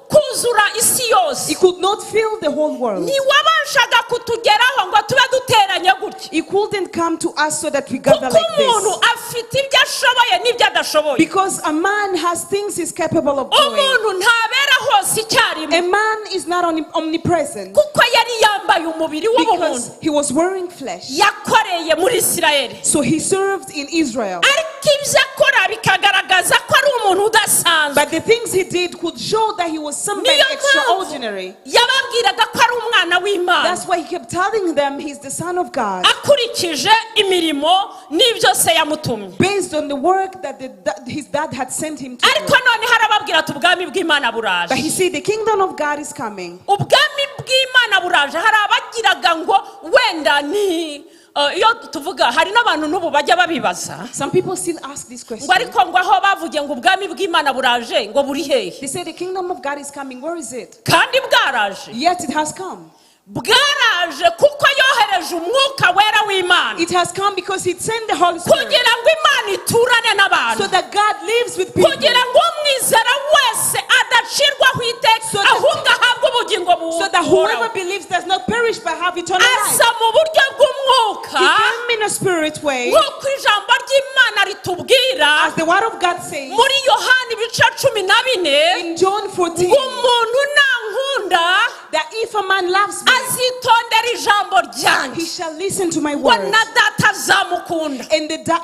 kuzura isi yose. He could not fill the whole world. Ntiwabashaga kutugeraho ngo tube duteranye gutya. He couldn't come to us so that we gather Kuko like umuntu this. Afite ibyo ashoboye n'ibyo adashoboye. Because a man has things he's capable of doing. Umuntu ntabera hose icyarimwe. A man is not omnipresent Kuko yari yambaye umubiri w'ubumuntu. Because he was wearing flesh. Yakoreye muri Isirayeli. So he served in Israel. Ariko ibyo akora bikagaragaza ko ari umuntu udasanzwe. But the things he did could show that he was somebody Niyo mpamvu extraordinary. Yababwiraga ko ari umwana w'Imana. That's why he kept telling them he's the Son of God. Akurikije imirimo n'ibyo se yamutumye. Based on the work that his dad had sent him to Ariko do. Noneho arababwira ati ubwami bw'Imana buraje. But he said the kingdom of God is coming. Ubwami bw'Imana buraje. Hari abagiraga ngo wenda ni iyo tuvuga hari n'abantu n'ubu bajya babibaza. Some people still ask this question. Ngo ariko ngo aho bavugiye ngo ubwami bw'Imana buraje ngo buri hehe? They say the kingdom of God is coming. Where is it? Kandi bwaraje. Yet it has come. Bwaraje kuko yohereje umwuka wera w'Imana. It has come because he sent the Holy Spirit. Kugira ngo Imana iturane n'abantu. So that God lives with people. Kugira ngo umwizera wese adacirwaho iteka ahubwo ahabwe ubugingo So that whoever buhoraho. Believes does not perish but have eternal life. Aza mu buryo bw'umwuka. He came in a spirit way. Nk'uko ijambo ry'Imana ritubwira. As the word of God says. Muri Yohani ibice 14. In John 14. Ngo umuntu nankunda. That if a man loves me, azitondera ijambo ryanjye. He shall listen to my Ngo words. Na data azamukunda.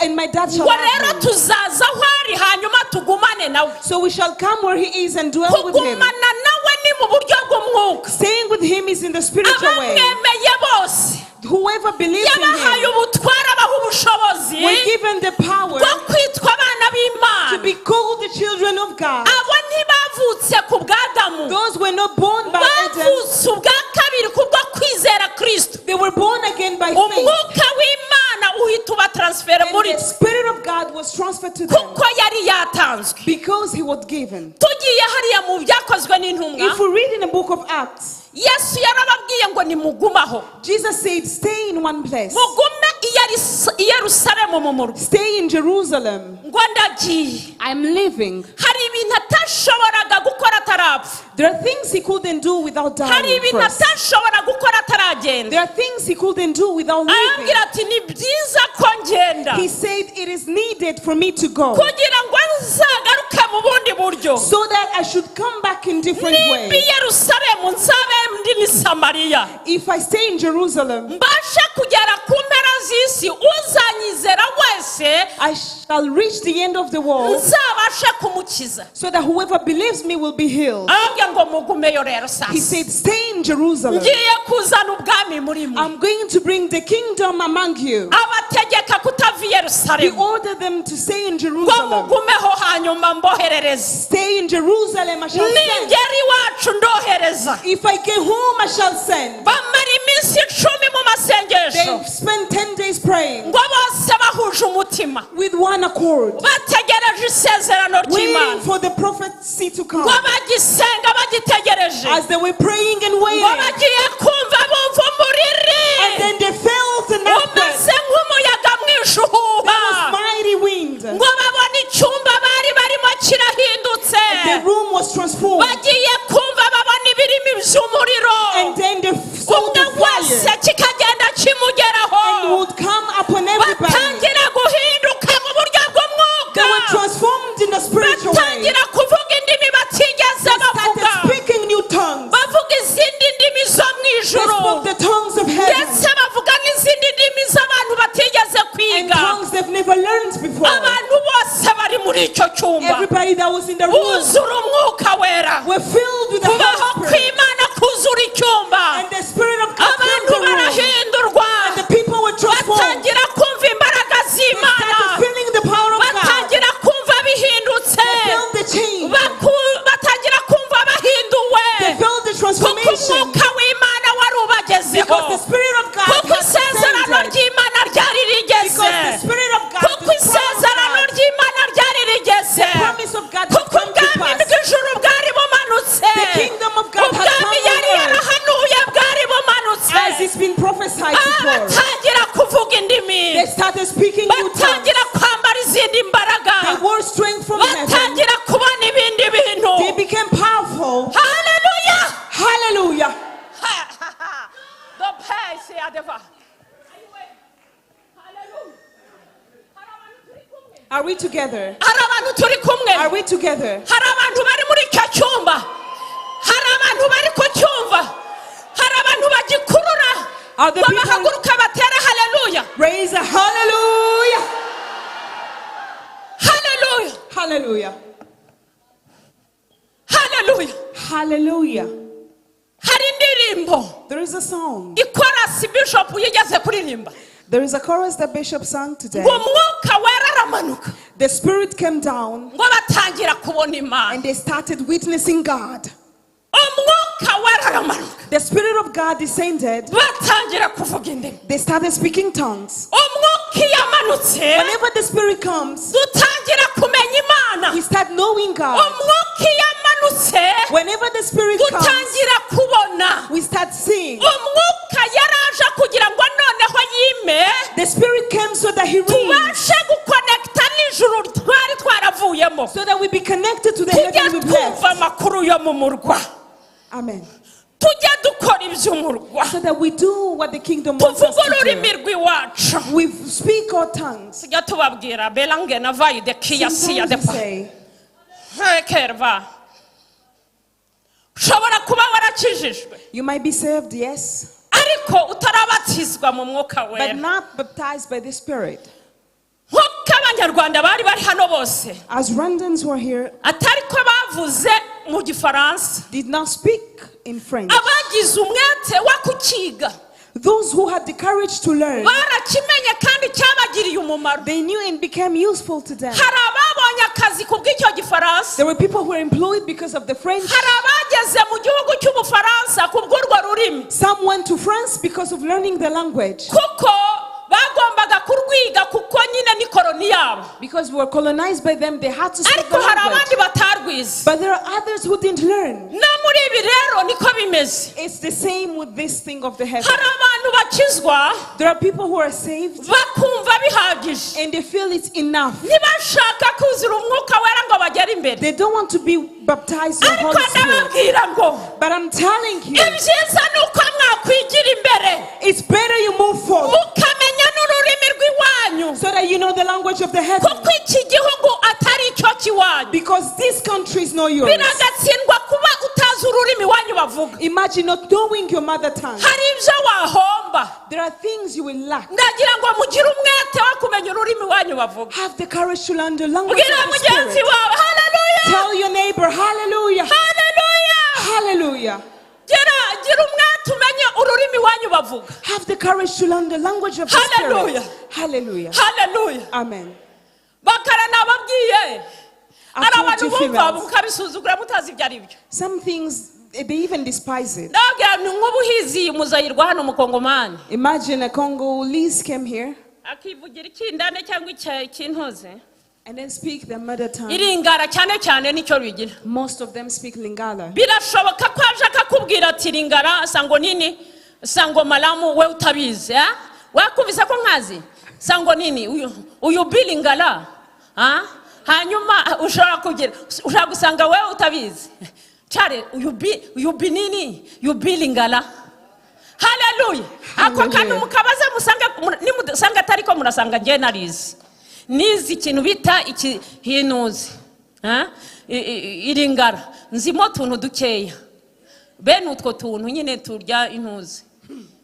And my dad shall Ngo love rero him. Tuzaza aho ari hanyuma tugumane nawe. So we shall come where he is and dwell with him. Kugumana nawe ni mu buryo bw'umwuka. Staying with him is in the spiritual way. Abamwemeye bose. Whoever believes in Yabahaye him ubutware abaha ubushobozi were given the power bwo kwitwa abana b'Imana. To be called the children of God. Abo ntibavutse ku bwa Adamu. Those were not born by Adam. Bavutse ubwa kabiri kubwo kwizera Kristo. They were born again by faith. Umwuka w'Imana uhita uba transfert And muri the Spirit of God was transferred to them kuko yari yatanzwe. Because he was given. Tugiye hariya mu byakozwe n'intumwa. If we read in the book of Acts, Yesu yarababwiye ngo nimugumaho. Jesus said, "Stay in one place. Mugume i i Yerusalemu mu murwa. Stay in Jerusalem." Ngo ndagiye. I'm leaving. Hari ibintu atashoboraga gukora atarapfa. There are things he couldn't do without Hari dying ibintu first. Atashobora gukora ataragenda. There are things he couldn't do without leaving. Arabwira ati ni byiza ko ngenda. He said, "It is needed for me to go Kugira ngo nzagaruke mu bundi buryo. So that I should come back in different Nimba i ways. Yerusalemu nzabe ndi n'i Samariya. If I stay in Jerusalem, Mbashe kugera ku mpera z'isi uzanyizera wese I shall reach the end of the world nzabashe kumukiza. So that whoever believes me will be healed." Arababwira ngo mugumeyo rero He sasa. said, "Stay in Jerusalem. Ngiye kuzana ubwami muri mwe. I'm going to bring the kingdom among you." Abategeka kutava i He Yerusalemu. Ordered them to stay in Ngo Jerusalem. mugumeho hanyuma mboherereze. "Stay in Jerusalem, I shall send. Ningera iwacu ndohereza. If I get home, I shall send." Bamara iminsi 10 mu masengesho. They spent 10 days praying Ngo bose bahuje umutima. With one accord, Bategereje isezerano waiting ry'Imana. For the prophecy to come. Ngo bagisenga bagitegereje. As they were praying and Ngo waiting, bagiye kumva bumva umuriri. And then they felt an earthquake. Umeze nk'umuyaga mwinshi uhuha. There was mighty wind. Ngo babone icyumba bari barimo kirahindutse. The room was transformed. Bagiye kumva babona ibirimi by'umuriro. And then they saw Umwe the wese fire kikagenda kimugeraho. And would come upon everybody. Batangira guhinduka mu buryo bw'umwuka. They were transformed in the spiritual way. Batangira kuvuga indimi batigeze They bavuga. started speaking new tongues. Bavuga izindi ndimi zo mu They ijuru. spoke the tongues of heaven Ndetse bavuga n'izindi ndimi z'abantu batigeze and kwiga. Tongues they've never learned before. Abantu bose bari muri icyo cyumba Everybody that was in the room buzura umwuka wera. Were filled with the Kubaho Holy Spirit. kw'Imana kuzura icyumba. And the Spirit of God filled Abantu the room. barahindurwa. And the people were transformed. Batangira kumva imbaraga They z'Imana. started feeling the power of God. Batangira kumva bihindutse. They felt the change. Batangira kumva bahinduwe. They felt the Kuko transformation. umwuka w'Imana wari ubagezeho. Because the Spirit of God Kuko had isezerano descended. ry'Imana ryari rigeze. Because the Spirit of God, Kuko the promise of isezerano God, ry'Imana ryari rigeze. The promise of God had Kuko come to ubwami pass. bw'ijuru bwari bumanutse. They started speaking new tongues. Batangira kwambara izindi mbaraga. They wore strength from heaven. Batangira kubona ibindi bintu. They became powerful. Haleluya. Hallelujah. The Are we together? Hari abantu turi kumwe? Are we together? Hari abantu bari muri icyo cyumba? Hari abantu bari kucyumva? Hari abantu bagikurura? Are the Ngo people- bahaguruka batere haleluya. Raise a hallelujah. Haleluya. Hallelujah. Haleluya. Hallelujah. Hari indirimbo There is a song. ikorasi bishop yigeze kuririmba. There is a chorus that Bishop sang today. Ngo umwuka wera aramanuka. The Spirit came down Ngo batangira kubona Imana. And they started witnessing God. Umwuka wera aramanuka. The Spirit of God descended. Batangira kuvuga indimi. They started speaking tongues. Umwuka iyo amanutse, Whenever the Spirit comes, dutangira kumenya Imana. We start knowing God. Umwuka iyo amanutse, Whenever the Spirit comes, dutangira kubona. We start seeing. Umwuka yaraje kugira ngo noneho yime, The Spirit came so that He reigns, tubashe gukonekita n'ijuru twari twaravuyemo, so that we be connected to the tujye heaven we twumva left. Amakuru yo mu murwa, Amen. Tujye dukora iby'umurwa, So that we do what the kingdom wants us tuvuge to ururimi do. rw'iwacu. We speak our tongues. Tujya tubabwira belange na vayide kiya siya Sometimes we depa say, hekerva ushobora kuba warakijijwe, you might be saved, yes, ariko utarabatizwa mu mwuka but wera. Not baptized by the Spirit. Nk'uko abanyarwanda bari bari hano bose, As Rwandans were here, atari ko bavuze mu gifaransa, did not speak in French. Abagize umwete wo kukiga Those who had the courage to learn, barakimenye kandi cyabagiriye umumaro. They knew and became useful to them. Hari ababonye akazi ku bw'icyo gifaransa. There were people who were employed because of the French. Hari abageze mu gihugu cy'ubufaransa ku bw'urwo rurimi. Some went to France because of learning the language. Kuko bagombaga kurwiga kuko nyine ni koroni yabo. Because we were colonized by them, they had to speak Ariko the hari language. Abandi batarwize. But there are others who didn't learn. No muri ibi rero niko bimeze. It's the same with this thing of the heaven. Hari abantu bakizwa, There are people who are saved bakumva bihagije, and they feel it's enough. Ntibashaka kuzura umwuka wera ngo bagere imbere. They don't want to be baptized in the Ariko Holy Spirit. Ndababwira ngo But I'm telling you, ibyiza ni uko mwakwigira imbere, it's better you move forward mukamenya n'ururimi rw'iwanyu, so that you know the language of the heaven. Kuko iki gihugu atari icyo cy'iwanyu. Because this country is not yours. Biragatsindwa kuba utazi ururimi iwanyu bavuga. Imagine not knowing your mother tongue. Hari ibyo wahomba. There are things you will lack. Ndagira ngo mugire umwete wo kumenya ururimi iwanyu bavuga. Have the courage to learn the language Bwira of the mugenzi Spirit. Wawe haleluya. Tell your neighbor, hallelujah. Haleluya. Hallelujah. Gira gira umwete umenye ururimi iwanyu bavuga. Have the courage to learn the language of the Hallelujah. Spirit. Hallelujah. Haleluya. Amen. Bakara nababwiye I hari told abantu you bumva females. mukabisuzugura mutazi ibyo ari byo. Some things, they even despise it. Ndababwira ni nk'ubuhizi muzayirwa hano umukongomani, Imagine a Congolese came here akivugira ikindane cyangwa ikintuze, and then speak their mother tongue. Iringara cyane cyane nicyo bigira. Most of them speak Lingala. Birashoboka ko aje akakubwira ati ringara sango nini sango malamu we utabizi eh? Wakumvise ko nkazi sango nini uyu, uyu bilingala ah? Hanyuma ushobora kugira ushobora gusanga wewe utabizi cyare uyu bi uyu binini uyu bilingala. Haleluya. Ako kantu Hallelujah. Mukabaza musanga nimusanga atari ko murasanga njye narizi nizi ikintu bita iki hinuzi. Ha? Iringara nzimo tuntu dukeya bene utwo tuntu nyine turya intuzi.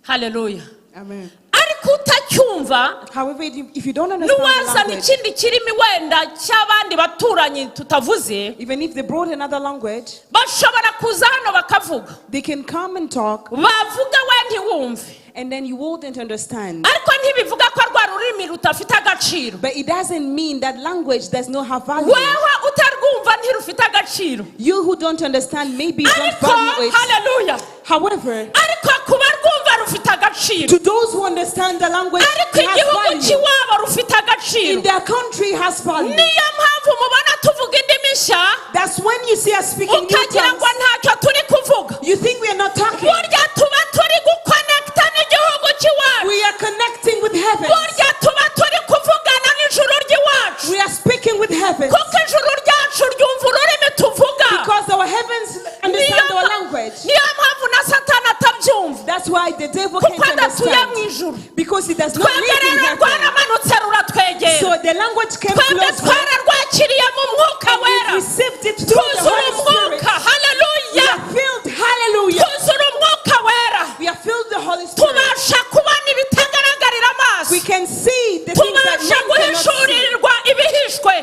Haleluya. Amen. Ariko utacyumva, However, if you don't understand the n'uwazana language, ikindi kirimi wenda cy'abandi baturanyi tutavuze, even if they brought another language, bashobora kuza hano bakavuga, they can come and talk, bavuga we ntiwumve, and then you wouldn't understand. Ariko ntibivuga ko rwa rurimi rudafite agaciro. But it doesn't mean that language does not have value. Wewe utarwumva ntirufite agaciro. You who don't understand, maybe you don't Ariko value it. haleluya, However, ariko kuba rwumva rufite agaciro, to those who understand the language, ariko it has igihugu value. cy'iwabo rufite agaciro. In their country, it has value. Niyo mpamvu mubona tuvuga indimi nshya, That's when you see us speaking new ukagira ngo tongues. Ntacyo turi kuvuga. You think we are not talking. Burya tuba turi gukonekita n'igihugu cy'iwacu. We are connecting with heaven. Burya tuba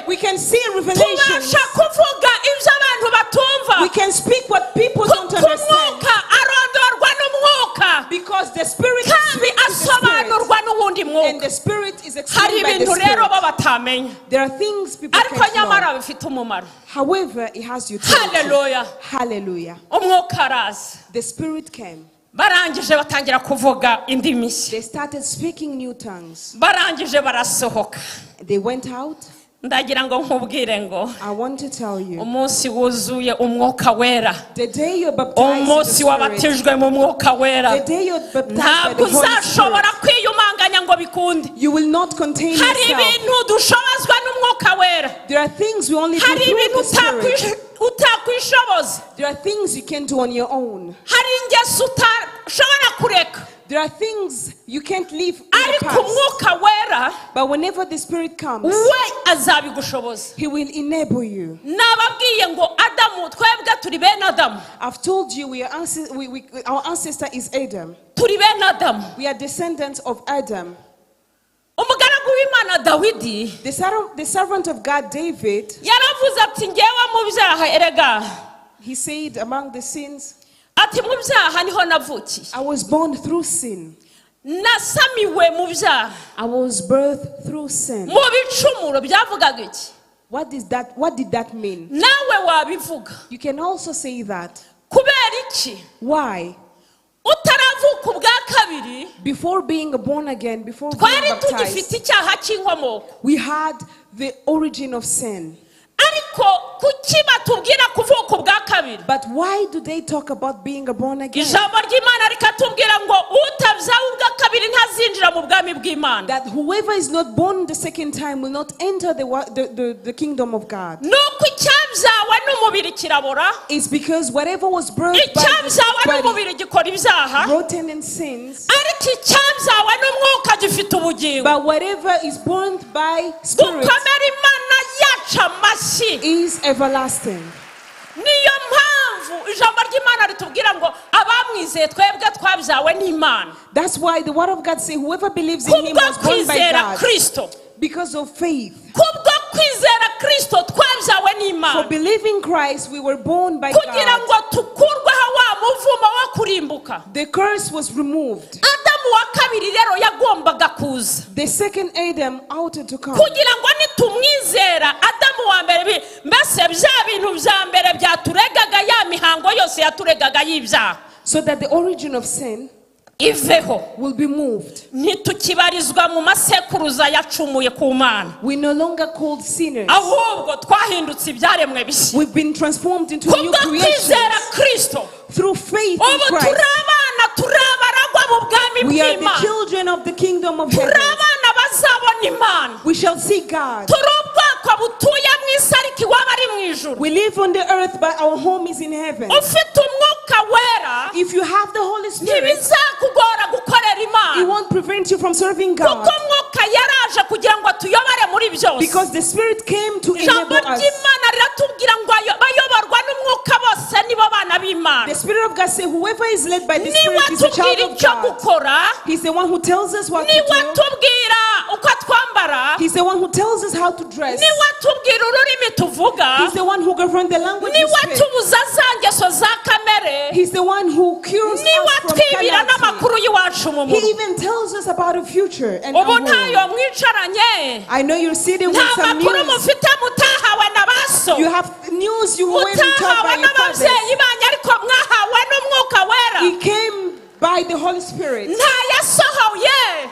We can see revelations. Tubasha kuvuga ibyo abantu batumva. We can speak what people don't Kuko understand. umwuka arondorwa n'umwuka, Because the spirit kandi speaks to the spirit. asobanurwa n'uwundi And mwuka. the spirit is Hari explained by the ibintu rero spirit. bo batamenya, There are things people ariko can't nyamara know. bifite umumaro. However, it has utility. Hallelujah. Hallelujah. Umwuka araza. The spirit came. Barangije batangira kuvuga indimi nshya. They started speaking new tongues. Barangije barasohoka. They went out. Ndagira ngo nkubwire ngo I want to tell you, umunsi wuzuye umwuka wera, the day you're baptized in the umunsi Spirit, wabatijwe mu mwuka wera, the day you're baptized by ntabwo the Holy uzashobora Spirit, kwiyumanganya ngo bikunde. you will not contain Hari yourself. ibintu dushobozwa n'umwuka wera. There are things we only do Hari through ibintu the Spirit. utakwishoboza. There are things you can't do on your own. Hari ingeso utashobora kureka. There are things you can't leave in the Ariko past. umwuka wera But whenever the Spirit comes, we azabigushoboza. He will enable you. Nababwiye ngo Adamu, twebwe turi bene Adamu. I've told you we are our ancestor is Adam. Turi bene Adamu. We are descendants of Adam. Umugaragu w'Imana Dawidi The servant of God, David, yaravuze ati ngewe mu byaha erega, he said among the sins, ati mu byaha niho navukiye. I was born through sin. Nasamiwe mu byaha. I was birthed through sin. Mu bicumuro byavugaga iki? What is that? What did that mean? Nawe wabivuga. You can also say that. Kubera iki? Why? Utaravuka ubwa kabiri, Before being born again, before being twari tugifite baptized, icyaha cy'inkomoko. we had the origin of sin. Ariko kuki batubwira kuvuka ubwa kabiri? But why do they talk about being born again? Ijambo ry'Imana rikatubwira ngo utabyawe ubwa kabiri ntazinjira mu bwami bw'Imana. That whoever is not born the second time will not enter the kingdom of God. Nuko icyabyawe n'umubiri kirabora. It's because whatever was birthed by Icyabyawe the body, n'umubiri gikora ibyaha, rotten in sins, ariko icyabyawe n'umwuka gifite ubugingo. but whatever is born by spirit Gukomera Imana yacu amashyi is everlasting. Niyo mpamvu ijambo ry'Imana ritubwira ngo abamwizeye twebwe twabyawe n'Imana. That's why the word of God says whoever believes in him Kubwo was born by kwizera God. Kristo. Because of faith. Kubwo kwizera Kristo twabyawe n'Imana. For believing Christ, we were born by Kugira God. ngo tukurweho wa muvumo wo kurimbuka. The curse was removed. Adamu wa kabiri rero yagombaga kuza. The second Adam ought to come. Kugira ngo nitumwizera Adamu wa mbere, mbese bya bintu bya mbere byaturegaga, ya mihango yose yaturegaga y'ibyaha, So that the origin of sin iveho. will be moved. Ntitukibarizwa mu masekuruza yacumuye ku Mana. We no longer called sinners. Ahubwo twahindutse ibyaremwe bishya. We've been transformed into new Kubwo kwizera creations. Kristo, Through faith in ubu Christ. turi abana, turi abaragwa mu bwami We are the bw'Imana. children of the kingdom of Turi heaven. abana bazabona Imana. We shall see God. Turi ubwoko butuye mu isi ariko iwabo ari mu ijuru. We live on the earth, but our home is in heaven. Ufite umwuka wera, If you have the Holy Spirit, ntibizakugora gukorera it Imana. won't prevent you from serving God. Kuko umwuka yaraje kugira ngo atuyobore muri byose. Because the Spirit came to Ijambo enable us. ry'Imana riratubwira ngo bayoborwa n'umwuka bose nibo bana b'Imana. The Spirit of God says, whoever is led by the Niwe Spirit is a child atubwira of icyo God. gukora, He's the one who tells us what to niwe do. atubwira uko twambara, He's the one who tells us how to dress. niwe atubwira ururimi tuvuga, He's the one who governs the language we niwe speak. atubuza za ngeso za kamere, He's the one who cures niwe us from atwibira penalty. n'amakuru y'iwacu mu He murwa. even tells us about the future and Ubu our ntayo home. mwicaranye, I know you're sitting with nta some makuru news. mufite mutahawe na ba so, You have news you weren't taught mutahawe by your fathers. n'ababyeyi banyu, ariko mwahawe n'umwuka wera. It came by the Holy Spirit. Nta yasohoye.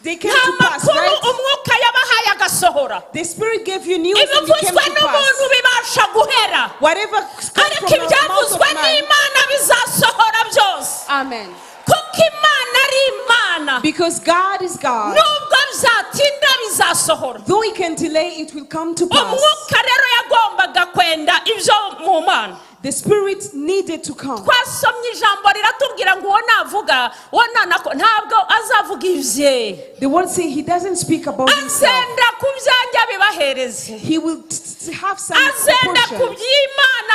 They came Nta to pass, makuru right? umwuka yabahaye agasohora. The Spirit gave you news and it came Ibivuzwe to n'umuntu pass. bibasha guhera, Whatever comes ariko from the mouth of ibyavuzwe man. n'Imana bizasohora byose. Amen. Kuko Imana ari Imana. Because God is God. Nubwo byatinda bizasohora. Though it can delay, it will come to pass. Umwuka rero yagombaga kwenda ibyo mu Mana. The Spirit needed to come. Twasomye ijambo riratubwira ngo uwo navuga, uwo nanako ntabwo azavuga ibye. The word says he doesn't speak about himself. Azenda ku byanjye abibahereze. He will have some Azenda ku portion. by'Imana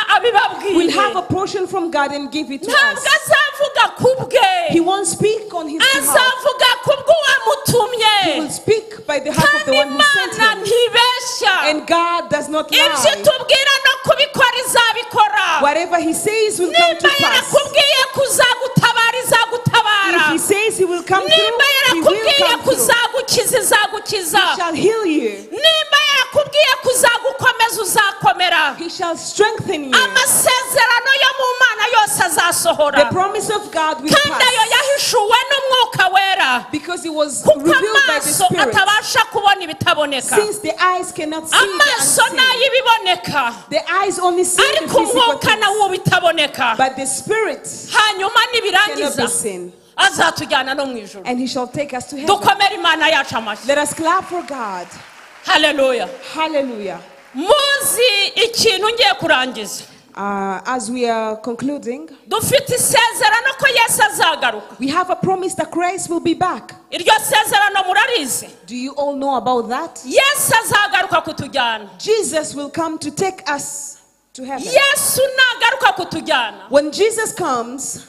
Will have abibabwire. A portion from God and give it to Ntabwo us. azavuga ku bwe, He won't speak on his behalf. azavuga ku bw'uwamutumye. He will speak by the behalf of the Kandi one who sent Imana him. ntibeshya. And God does not Ibyo lie. itubwira no kubikora izabikora. Whatever he says will come Nimba to pass. yarakubwiye kuzagutabara, izagutabara. If he says he will come Nimba through, he will yarakubwiye come through. kuzagukiza, izagukiza. He shall heal you. Nimba yarakubwiye kuzagukomeza, uzakomera. He shall strengthen you. Amasezerano yo mu Mana yose azasohora. The promise of God will Kandi ayo pass yahishuwe n'Umwuka Wera, because it was kuko revealed by the amaso Spirit. atabasha kubona ibitaboneka. Since the eyes cannot see the Amaso unseen, n'ay'ibiboneka, the eyes only see the ariko physical umwuka things, nawo ubitaboneka. But the Spirit Hanyuma cannot nibirangiza be seen. azatujyana no mu ijuru. And he shall take us to heaven. Dukomere Imana yacu amashyi. Let us clap for God. Haleluya. Hallelujah. Muzi ikintu ngiye kurangiza. As we are concluding, Dufite isezerano ko Yesu azagaruka. We have a promise that Christ will be back. Iryo sezerano murarizi? Do you all know about that? Yesu azagaruka kutujyana. Jesus will come to take us to heaven. Yesu nagaruka kutujyana, When Jesus comes,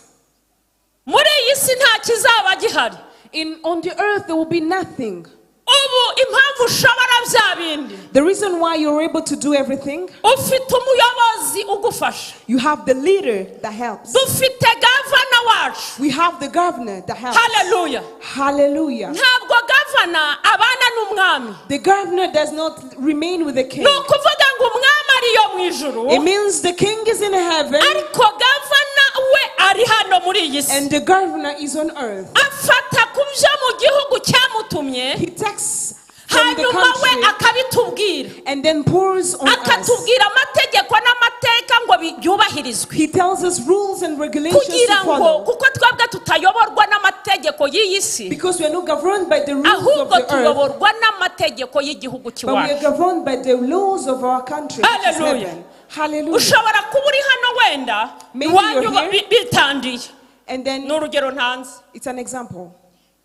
muri iyi si nta kizaba gihari. in on the earth there will be nothing. Ubu impamvu ushobora bya bindi, The reason why you're able to do everything, ufite umuyobozi ugufasha. You have the leader that helps. Dufite governor wacu. We have the governor that helps. Haleluya. Hallelujah. Ntabwo governor abana n'umwami. The governor does not remain with the king. Ni ukuvuga ngo umwami ariyo mu ijuru, It means the king is in heaven ariko governor we ari hano muri iyi si. And the governor is on earth. Afata ku byo mu gihugu cyamutumye, He takes from the hanyuma we country akabitubwira, and then pours on us. Akatubwira amategeko n'amateka ngo byubahirizwe, He tells us rules and regulations to kugira ngo follow. kuko twebwe tutayoborwa n'amategeko y'iyi si, Because we are not governed by the rules of ahubwo the earth, tuyoborwa n'amategeko y'igihugu but we are cy'iwacu. Governed by the laws of our country, which is Hallelujah. heaven. Hallelujah. Ushobora kuba uri hano wenda Maybe iwanyu you're here. bitandiye. And then Ni urugero ntanze. It's an example.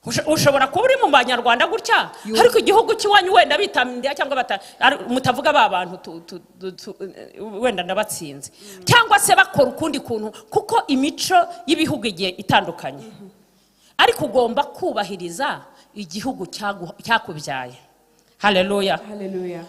Ushobora kuba uri mu banyarwanda gutya, ariko igihugu cy'iwanyu wenda bitandiye cyangwa mutavuga ba bantu wenda ndabatsinze, cyangwa se bakora ukundi kuntu, kuko imico y'ibihugu igiye itandukanye, ariko ugomba kubahiriza igihugu cyakubyaye. Haleluya. Hallelujah.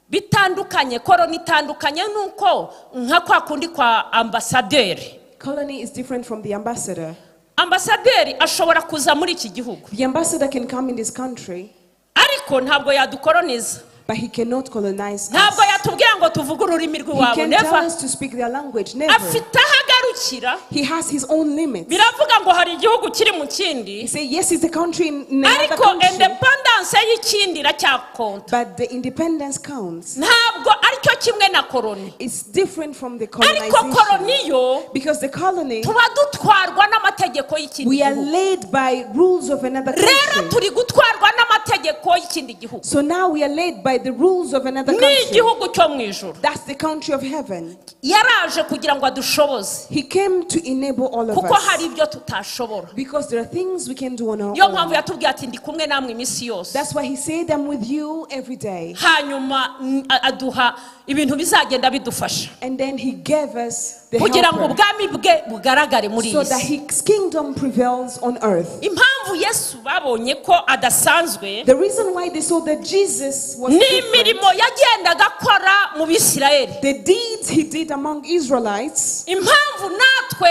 Bitandukanye, koroni itandukanye nuko nka kwa kundi kwa ambasaderi. Colony is different from the ambassador. Ambasaderi ashobora kuza muri iki gihugu, The ambassador can come in this country, ariko ntabwo yadukoroniza. But he cannot colonize us. Ntabwo yatubwira ngo tuvuge ururimi He rw'iwabo. can tell Never. us to speak their language. Never. Afite aho agarukira. He has his own limits. Biravuga ngo hari igihugu kiri mu kindi, He say, yes, it's a country in another ariko country, independence y'ikindi iracyakonta. But the independence counts. Ntabwo aricyo kimwe na koroni. It's different from the Ariko colonization. koroni yo, Because the colony, tuba dutwarwa n'amategeko y'ikindi we are gihugu. Led by rules of another Rero country. turi gutwarwa n'amategeko y'ikindi gihugu. So now we are led by the rules of another Ni country. igihugu cyo mu ijuru. That's the country of heaven. Yaraje kugira ngo adushoboze, He came to enable all of kuko hari us. Ibyo tutashobora. Because there are things we can do on our Niyo mpamvu own. yatubwiye ati ndi kumwe namwe iminsi yose. That's why he said, "I'm with you every day." Hanyuma aduha ibintu bizagenda bidufasha And then he gave us the kugira ngo helper ubwami bwe bugaragare muri so iyi that si. His kingdom prevails on earth. Impamvu Yesu babonye ko adasanzwe, The reason why they saw that Jesus was ni different, imirimo yagendaga akora mu Bisirayeli. The deeds he did among Israelites, Impamvu natwe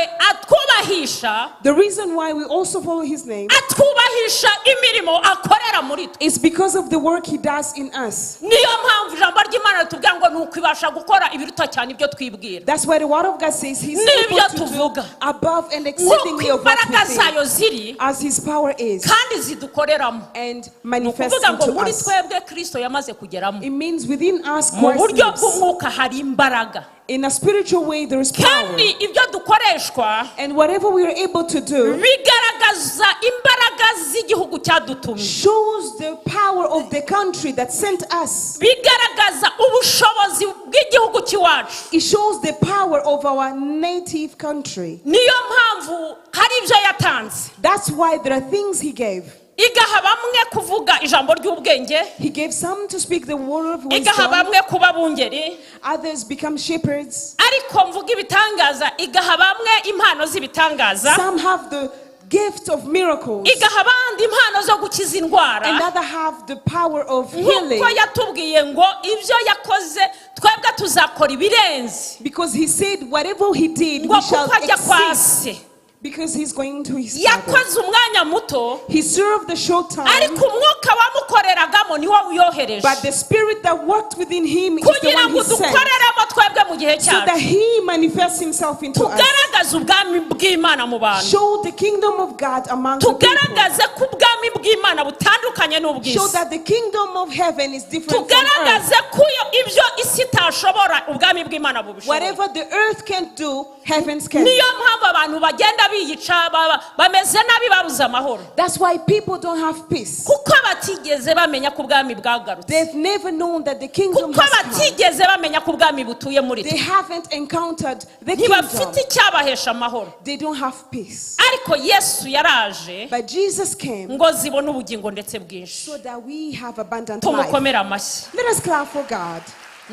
atwubahisha, the reason why we also follow his name, atwubahisha imirimo akorera muri twe. Is because of the work he does in us. Niyo mpamvu ijambo ry'Imana ritubwira ngo ni uko ibasha gukora ibiruta cyane ibyo twibwira That's why the word of God says he's n'ibyo able to do tuvuga. Above and Nk'uko exceedingly of what imbaraga we think, zayo ziri as his power is kandi zidukoreramo. And Ni manifests ukuvuga ngo into muri us. twebwe Kirisito yamaze kugeramo. It means within us Mu Christ buryo lives. bw'umwuka hari imbaraga. In a spiritual way, there is power. Kandi ibyo dukoreshwa And whatever we are able to do bigaragaza imbaraga z'igihugu cyadutumye, shows the power of the country that sent us. Bigaragaza ubushobozi bw'igihugu cy'iwacu. It shows the power of our native country. Niyo mpamvu hari ibyo yatanze. That's why there are things he gave. Igaha bamwe kuvuga ijambo ry'ubwenge. He gave some to speak the word of Igaha wisdom. bamwe kuba bungeri. Others become shepherds. Ariko mvuga ibitangaza, igaha bamwe impano z'ibitangaza. Some have the gift of miracles. Igaha abandi impano zo gukiza indwara. And others have the power of healing. Nk'uko yatubwiye ngo ibyo yakoze twebwe tuzakora ibirenze. Because he said whatever he did, Ngo we shall kuko ajya kwa exceed. se. Because he's going to his Father. Yakoze umwanya muto. He served the short time, Ariko umwuka wamukoreragamo niwo wiyohereje but the spirit that worked within him is the kugira one ngo he sent. dukoreremo twebwe mu gihe So that cyacu, he manifests himself into us. tugaragaze ubwami bw'Imana mu bantu. Show the kingdom of God among the people. Tugaragaze ko ubwami bw'Imana butandukanye Show n'ubw'isi. that the kingdom of heaven is different from earth. Tugaragaze ko ibyo isi itashobora, ubwami bw'Imana bubishobora. Whatever the earth can't do, heavens can. Niyo mpamvu abantu bagenda biyica, bameze nabi, babuze amahoro. That's why people don't have peace. Kuko batigeze bamenya ko ubwami bwagarutse. They've never known that the kingdom Kuko has come. batigeze bamenya ko ubwami butuye muri They twe. haven't encountered the Ntibafite kingdom. icyabahesha amahoro. They don't have peace. Ariko Yesu yaraje But Jesus came ngo zibone ubugingo ndetse bwinshi. so that we have abundant life. Tumukomere amashyi. Let us clap for God.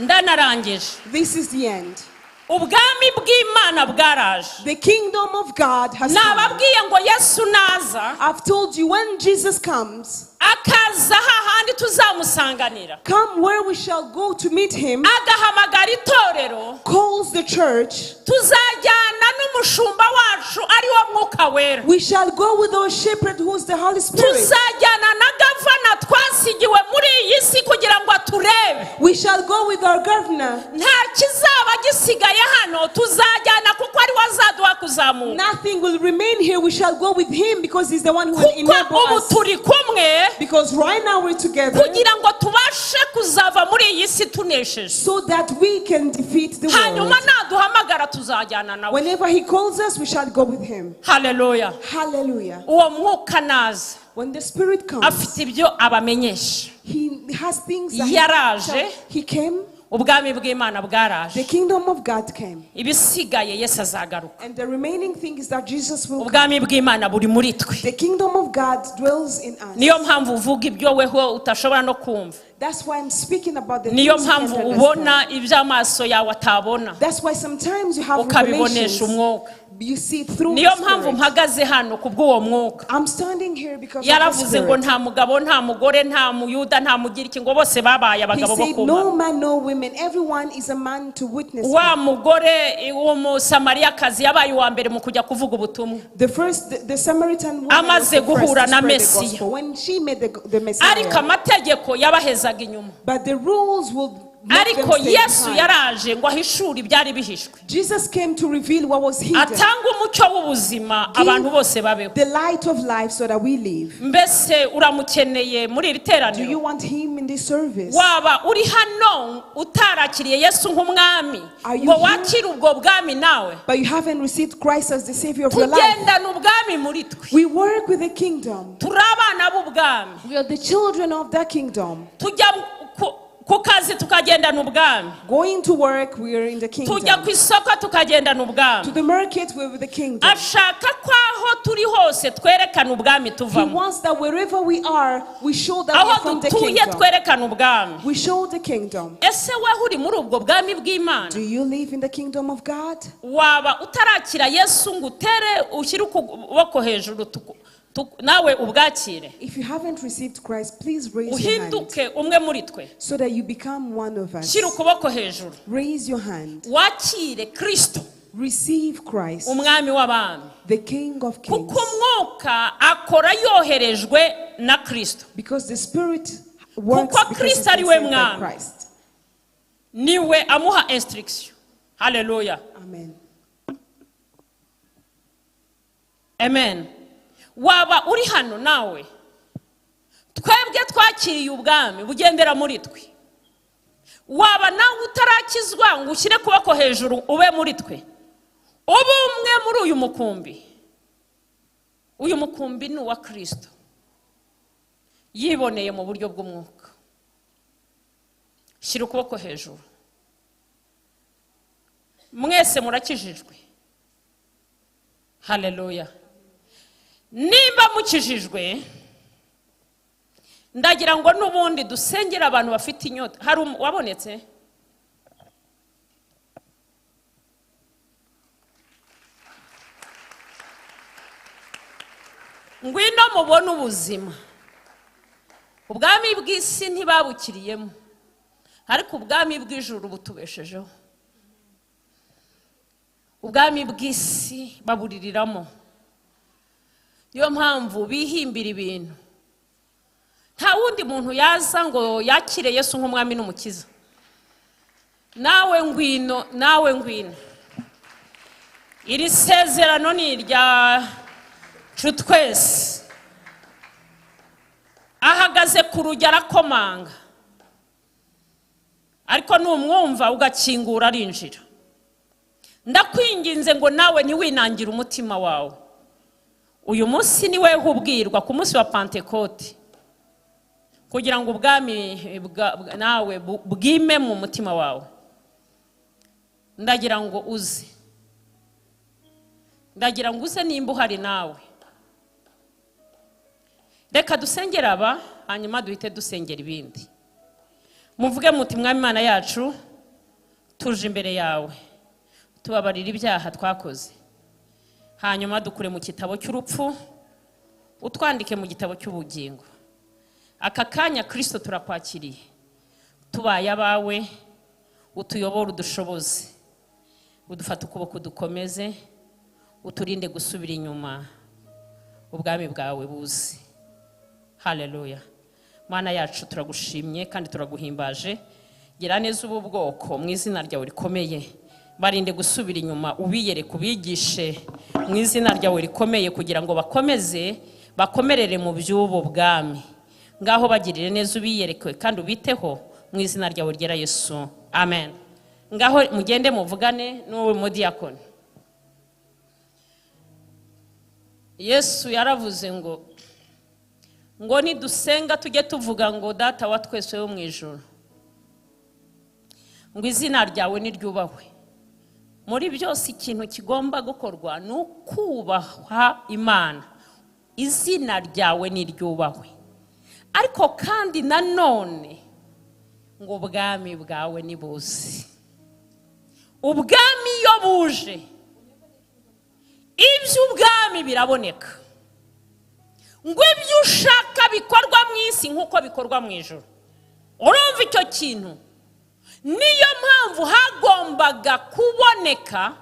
Ndanarangije. This is the end. Ubwami bw'Imana bwaraje. The kingdom of God has come. Nababwiye ngo Yesu naza, I've told you, when Jesus comes, akaza hahandi tuzamusanganira, come where we shall go to meet him, agahamagara itorero, calls the church, tuzajyana n'umushumba wacu ari wo Mwuka Wera. We shall go with our shepherd, who is the Holy Spirit. Tuzajyana na governor twasigiwe muri iyi si kugira ngo aturebe. We shall go with our governor. Nta kizaba gisigaye hano, tuzajyana kuko ari we azaduha kuzamuka. Nothing will remain here. We shall go with him because he's the one who will Kuko enable ubu us. turi kumwe Because right now we're together kugira ngo tubashe kuzava muri iyi si tunesheje. So that we can defeat the Hanyuma world. naduhamagara tuzajyana nawe. Whenever he calls us, we shall go with him. Haleluya. Hallelujah. Uwo mwuka naza, When the Spirit comes, afite ibyo abamenyesha. he has things that Yaraje. he came. Ubwami bw'Imana The bwaraje. kingdom of God came. Ibisigaye Yesu azagaruka. And the remaining thing is that Jesus will come. Ubwami bw'Imana buri muri twe. The kingdom of God dwells in us. Niyo mpamvu uvuga ibyo weho utashobora no kumva. That's why I'm speaking about the Niyo things you can't mpamvu understand. ubona ibyo amaso yawe atabona, That's why sometimes you have ukabibonesha revelations. umwuka. You see through Niyo the mpamvu Spirit. mpagaze hano ku bw'uwo mwuka. I'm standing here because of the Yaravuze ngo Spirit. nta mugabo, nta mugore, nta muyuda, nta mugiriki, ngo bose babaye He abagabo bo said, ku "No Mana. man, no women. Everyone is a man to witness Wa me." mugore w'Umusamariyakazi yabaye uwa mbere mu kujya kuvuga ubutumwa. The Samaritan woman was Amaze the first guhura to na spread the Mesiya. gospel when she met the Ariko Messiah. amategeko yabahezaga inyuma. But the rules will make them Ariko stay Yesu behind. yaraje ngo ahishure ibyari bihishwe, Jesus came to reveal what was hidden. atanga umucyo w'ubuzima, abantu bose babeho. The light of life so that we live. Mbese uramukeneye muri iri Do you teraniro? want him in this service? Waba uri hano utarakiriye Yesu nk'umwami Are you ngo here? wakire ubwo bwami nawe? But you haven't received Christ as the Savior of your life. Tugendana ubwami muri twe. We work with the kingdom. Turi abana b'ubwami. We are the children of that kingdom. Tujya ku kazi tukagendana ubwami. Going to work, we are in the Tujya kingdom. ku isoko tukagendana To ubwami. the market, we're with the kingdom. Ashaka ko aho turi hose twerekana ubwami He tuvamo. wants that wherever we are, we show that we are Aho from the dutuye kingdom. twerekana ubwami. We show the kingdom. Ese weho uri muri ubwo bwami bw'Imana? Do you live in the kingdom of God? Waba utarakira Yesu ngo utere ushyire ukuboko hejuru nawe ubwakire, If you haven't received Christ, please raise your hand uhinduke umwe muri twe. So that you become one of us. Shyira ukuboko hejuru, Raise your hand. wakire Kristo, Receive Christ, umwami w'abami. The King of Kings. Kuko umwuka akora yoherejwe na Kristo. Because the Spirit works Kuko because Kristo he's ari been we sent by mwami. Christ. Niwe amuha instruction. Haleluya. Amen. Amen. Waba uri hano nawe, twebwe twakiriye ubwami bugendera muri twe, waba nawe utarakizwa ngo ushyire ukuboko hejuru ube muri twe, ube umwe muri uyu mukumbi. Uyu mukumbi ni uwa Kirisito yiboneye mu buryo bw'umwuka. Shyira ukuboko hejuru. Mwese murakijijwe? Haleluya. Nimba mukijijwe, Ndagira ngo n'ubundi dusengera abantu bafite inyota. Hari wabonetse? Ngwino mubone ubuzima. Ubwami bw'isi ntibabukiriyemo, ariko ubwami bw'ijuru butubeshejeho. Ubwami bw'isi babuririramo. Niyo mpamvu bihimbira ibintu. Nta wundi muntu yaza ngo yakire Yesu nk'umwami n'umukiza. Nawe ngwino, nawe ngwino. Iri sezerano ni iryacu twese. Ahagaze ku rugi arakomanga, ariko numwumva ugakingura arinjira. Ndakwinginze ngo nawe ntiwinangire umutima wawe. Uyu munsi ni weho ubwirwa ku munsi wa Pentekote, kugira ngo ubwami nawe bwime mu mutima wawe. Ndagira ngo uze, ndagira ngo uze nimba uhari nawe. Reka dusengera aba, hanyuma duhite dusengera ibindi. Muvuge muti: Mwami Imana yacu, tuje imbere yawe, tubabarira ibyaha twakoze, hanyuma dukure mu gitabo cy'urupfu, utwandike mu gitabo cy'ubugingo. Aka kanya Kristo turakwakiriye, tubaye abawe, utuyobore, udushoboze, udufate ukuboko, dukomeze, uturinde gusubira inyuma, ubwami bwawe buze. Haleluya. Mana yacu, turagushimye kandi turaguhimbaje. Gira neza ubu bwoko mu izina ryawe rikomeye, barinde gusubira inyuma, ubiyereke, ubigishe mu izina ryawe rikomeye, kugira ngo bakomeze bakomerere mu by'ubu bwami. Ngaho bagirire neza, ubiyereke kandi ubiteho mu izina ryawe ryera Yesu, amen. Ngaho mugende muvugane n'uwo mudiyakoni. Yesu yaravuze ngo nidusenga tujye tuvuga ngo: Data wa twese wo mu ijuru, ngo izina ryawe niryubahwe. Muri byose ikintu kigomba gukorwa ni ukubaha Imana. Izina ryawe niryubahwe, ariko kandi nanone ngo ubwami bwawe nibuze. Ubwami iyo buje, iby'ubwami biraboneka. Ngo ibyo ushaka bikorwa mu isi nk'uko bikorwa mu ijuru. Urumva icyo kintu? Niyo mpamvu hagombaga kuboneka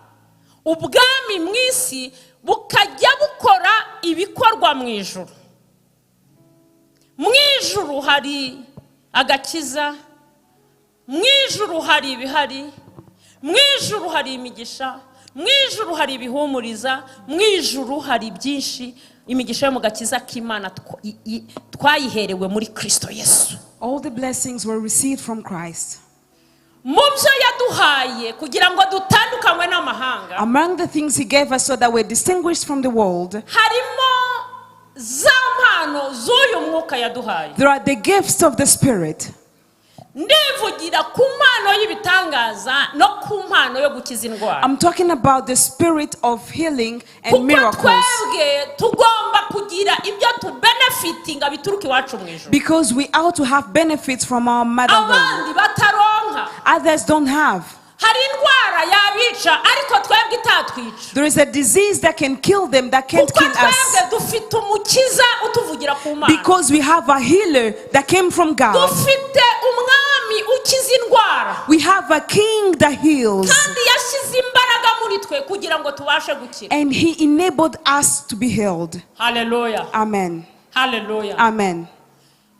ubwami mu isi, bukajya bukora ibikorwa mu ijuru. Mu ijuru hari agakiza, mu ijuru hari ibihari, mu ijuru hari imigisha, mu ijuru hari ibihumuriza, mu ijuru hari byinshi. Imigisha yo mu gakiza k'Imana twayiherewe muri Kristo Yesu. All the blessings were received from Christ. Mu byo yaduhaye kugira ngo dutandukanywe n'amahanga, Among the things he gave us so that we're distinguished from the world, harimo za mpano z'uyu mwuka yaduhaye. there are the gifts of the Spirit. Ndivugira ku mpano y'ibitangaza no ku mpano yo gukiza indwara. I'm talking about the spirit of healing and Kuko miracles. twebwe tugomba kugira ibyo tubenefitinga bituruka iwacu mu ijuru. Because we ought to have benefits from our motherhood. Abandi bataronka. Others don't have. Hari indwara yabica ariko twebwe itatwica. There is a disease that can kill them that can't Kuko kill us. twebwe dufite umukiza utuvugira ku Mana. Because we have a healer that came from God. Dufite umwami ukiza indwara. We have a king that heals. Kandi yashyize imbaraga muri twe kugira ngo tubashe gukira. And he enabled us to be healed. Haleluya. Amen. Haleluya. Amen.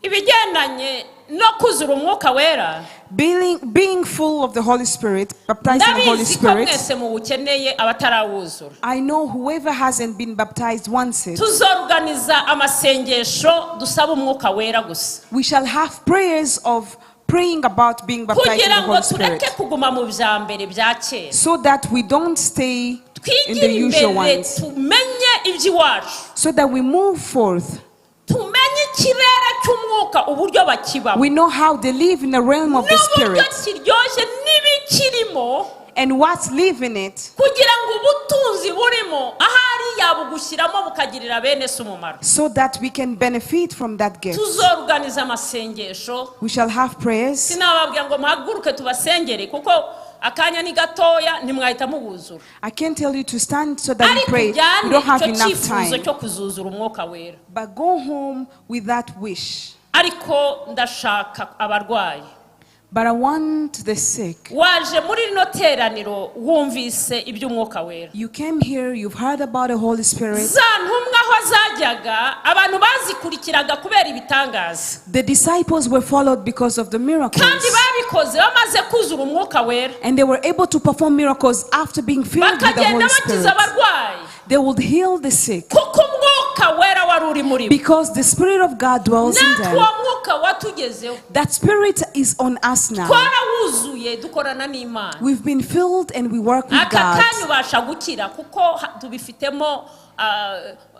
Ibigendanye no kuzura umwuka wera, Being full of the Holy Spirit, baptized in the Holy ndabizi ko Spirit. mwese muwukeneye abatarawuzura. I know whoever hasn't been baptized wants it. Tuzoruganiza amasengesho dusaba umwuka wera gusa, We shall have prayers of praying about being baptized in kugira the ngo Holy Spirit, tureke kuguma mu bya mbere bya kera, so that we don't stay in twigire the usual imbere, ones, tumenye iby'iwacu, so that we move forth. tumenye ikirere cy'umwuka uburyo bakibamo, We know how they live in the realm of the n'uburyo Spirit kiryoshye n'ibikirimo, and what's live in it, kugira ngo ubutunzi burimo ahari Ahari yabugushyiramo bukagirira bene se umumaro. So that we can benefit from that gift. Tuzoruganiza amasengesho. We shall have prayers. Sinababwira ngo muhaguruke tubasengere kuko akanya ni gatoya ntimwahita mubuzura. I can't tell you to stand so that we Ariko pray. We ujyane don't have icyo enough cyifuzo time. Cyo kuzuzura umwuka wera. But go home with that wish. Ariko ndashaka abarwayi. But I want the sick. Waje muri rino teraniro wumvise iby'umwuka wera. You came here, you've heard about the Holy Spirit. Za ntumwa aho zajyaga abantu bazikurikiraga kubera ibitangaza. The disciples were followed because of the miracles. Kandi babikoze bamaze kuzura umwuka wera. And they were able to perform miracles after being filled with the Bakagenda Holy bakiza Spirit. Abarwayi. They would heal the sick Kuko umwuka wera wari uri muri bo. Because the Spirit of God dwells in Natwe them. Uwo mwuka watugezeho. That Spirit is on us now. Twarawuzuye dukorana n'Imana. We've been filled and we work with Aka kanya God. Ubasha gukira kuko ha- tubifitemo ah,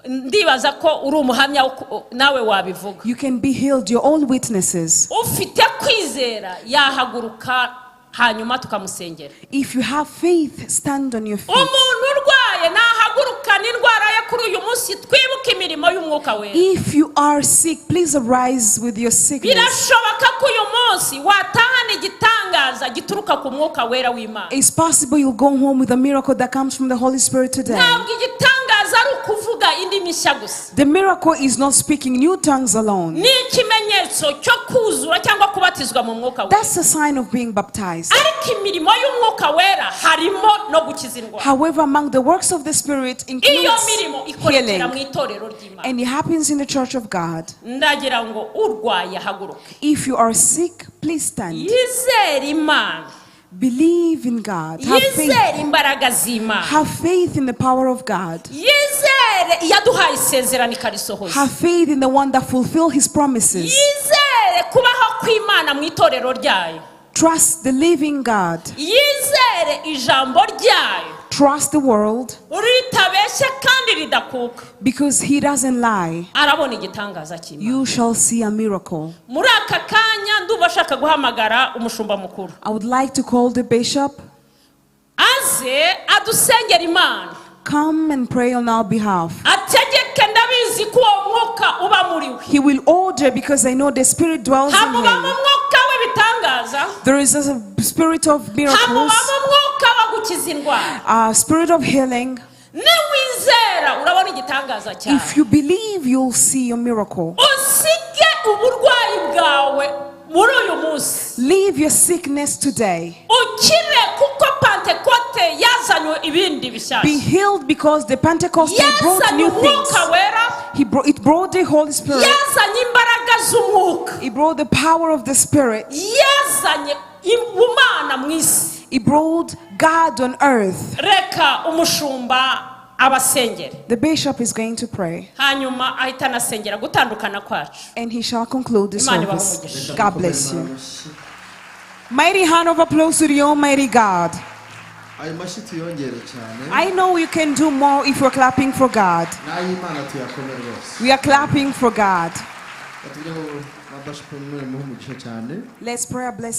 ndibaza ko uri umuhamya wo ku- nawe wabivuga. You can be healed. You're all witnesses. Ufite kwizera yahaguruka hanyuma tukamusengera. If you have faith, stand on your feet. Umuntu urwaye nahagurukana indwara ye kuri uyu munsi twibuke imirimo y'umwuka wera. If you are sick, please arise with your sickness. Birashoboka ko uyu munsi watahana igitangaza gituruka ku mwuka wera w'Imana. It's possible you'll go home with a miracle that comes from the Holy Spirit today. Ntabwo igitangaza ari ukuvuga indimi nshya gusa. The miracle is not speaking new tongues alone. Ni ikimenyetso cyo kuzura cyangwa kubatizwa mu mwuka wera. That's a sign of being baptized. Ariko imirimo y'umwuka wera harimo no gukiza indwara. However, among the works of the Spirit Iyo includes mirimo ikorekera mu healing. Itorero ry'Imana. And it happens in the church of God. Ndagira ngo urwaye ahaguruke. If you are sick, please stand. Yizere Imana. Believe in God. Have faith. Yizere imbaraga z'Imana. Have faith in the power of God. Yizere iyaduhaye isezerano ikarisohoza. Have faith in the one that fulfills his promises. Yizere kubaho kw'Imana mu itorero ryayo. Trust the living God. Yizere ijambo ryayo. Trust the world Ritabeshya kandi ridakuka. Because he doesn't lie. Arabona igitangaza cy'Imana. You shall see a miracle. Muri aka kanya ndumva ashaka guhamagara umushumba mukuru. I would like to call the bishop. Aze adusengera Imana. Come and pray on our behalf. Ategeke ndabizi ko uwo mwuka uba muri we. He will order because I know the Spirit dwells in Hamubamo him. Umwuka w'ibitangaza. There is a spirit of miracles, Hamubamo umwuka wo gukiza indwara. A spirit of healing. Niwizera urabona igitangaza cyawe. If you believe, you'll see your miracle. Usige uburwayi bwawe muri uyu munsi. Leave your sickness today. Ukire kuko Pantekote yazanye ibindi Be bishyashya. Healed because the Pentecost Day brought Yazanye new things. umwuka wera. It brought the Holy Spirit. Yazanye imbaraga z'umwuka. It brought the power of the Spirit. Yazanye ubumana mu isi. It brought God on earth. Reka umushumba abasengere. The bishop is going to pray Hanyuma ahita anasengera gutandukana kwacu. And he shall conclude the Imana ibahe service. Umugisha. God bless you. Mighty hand of applause to the Almighty God. Ayo mashyi tuyongere cyane. I know you can do more if you're clapping for God. N'ay'Imana tuyakome rwose. We are clapping for God. Batubwire ngo ba bishop muhe umugisha cyane. Let's pray a blessing.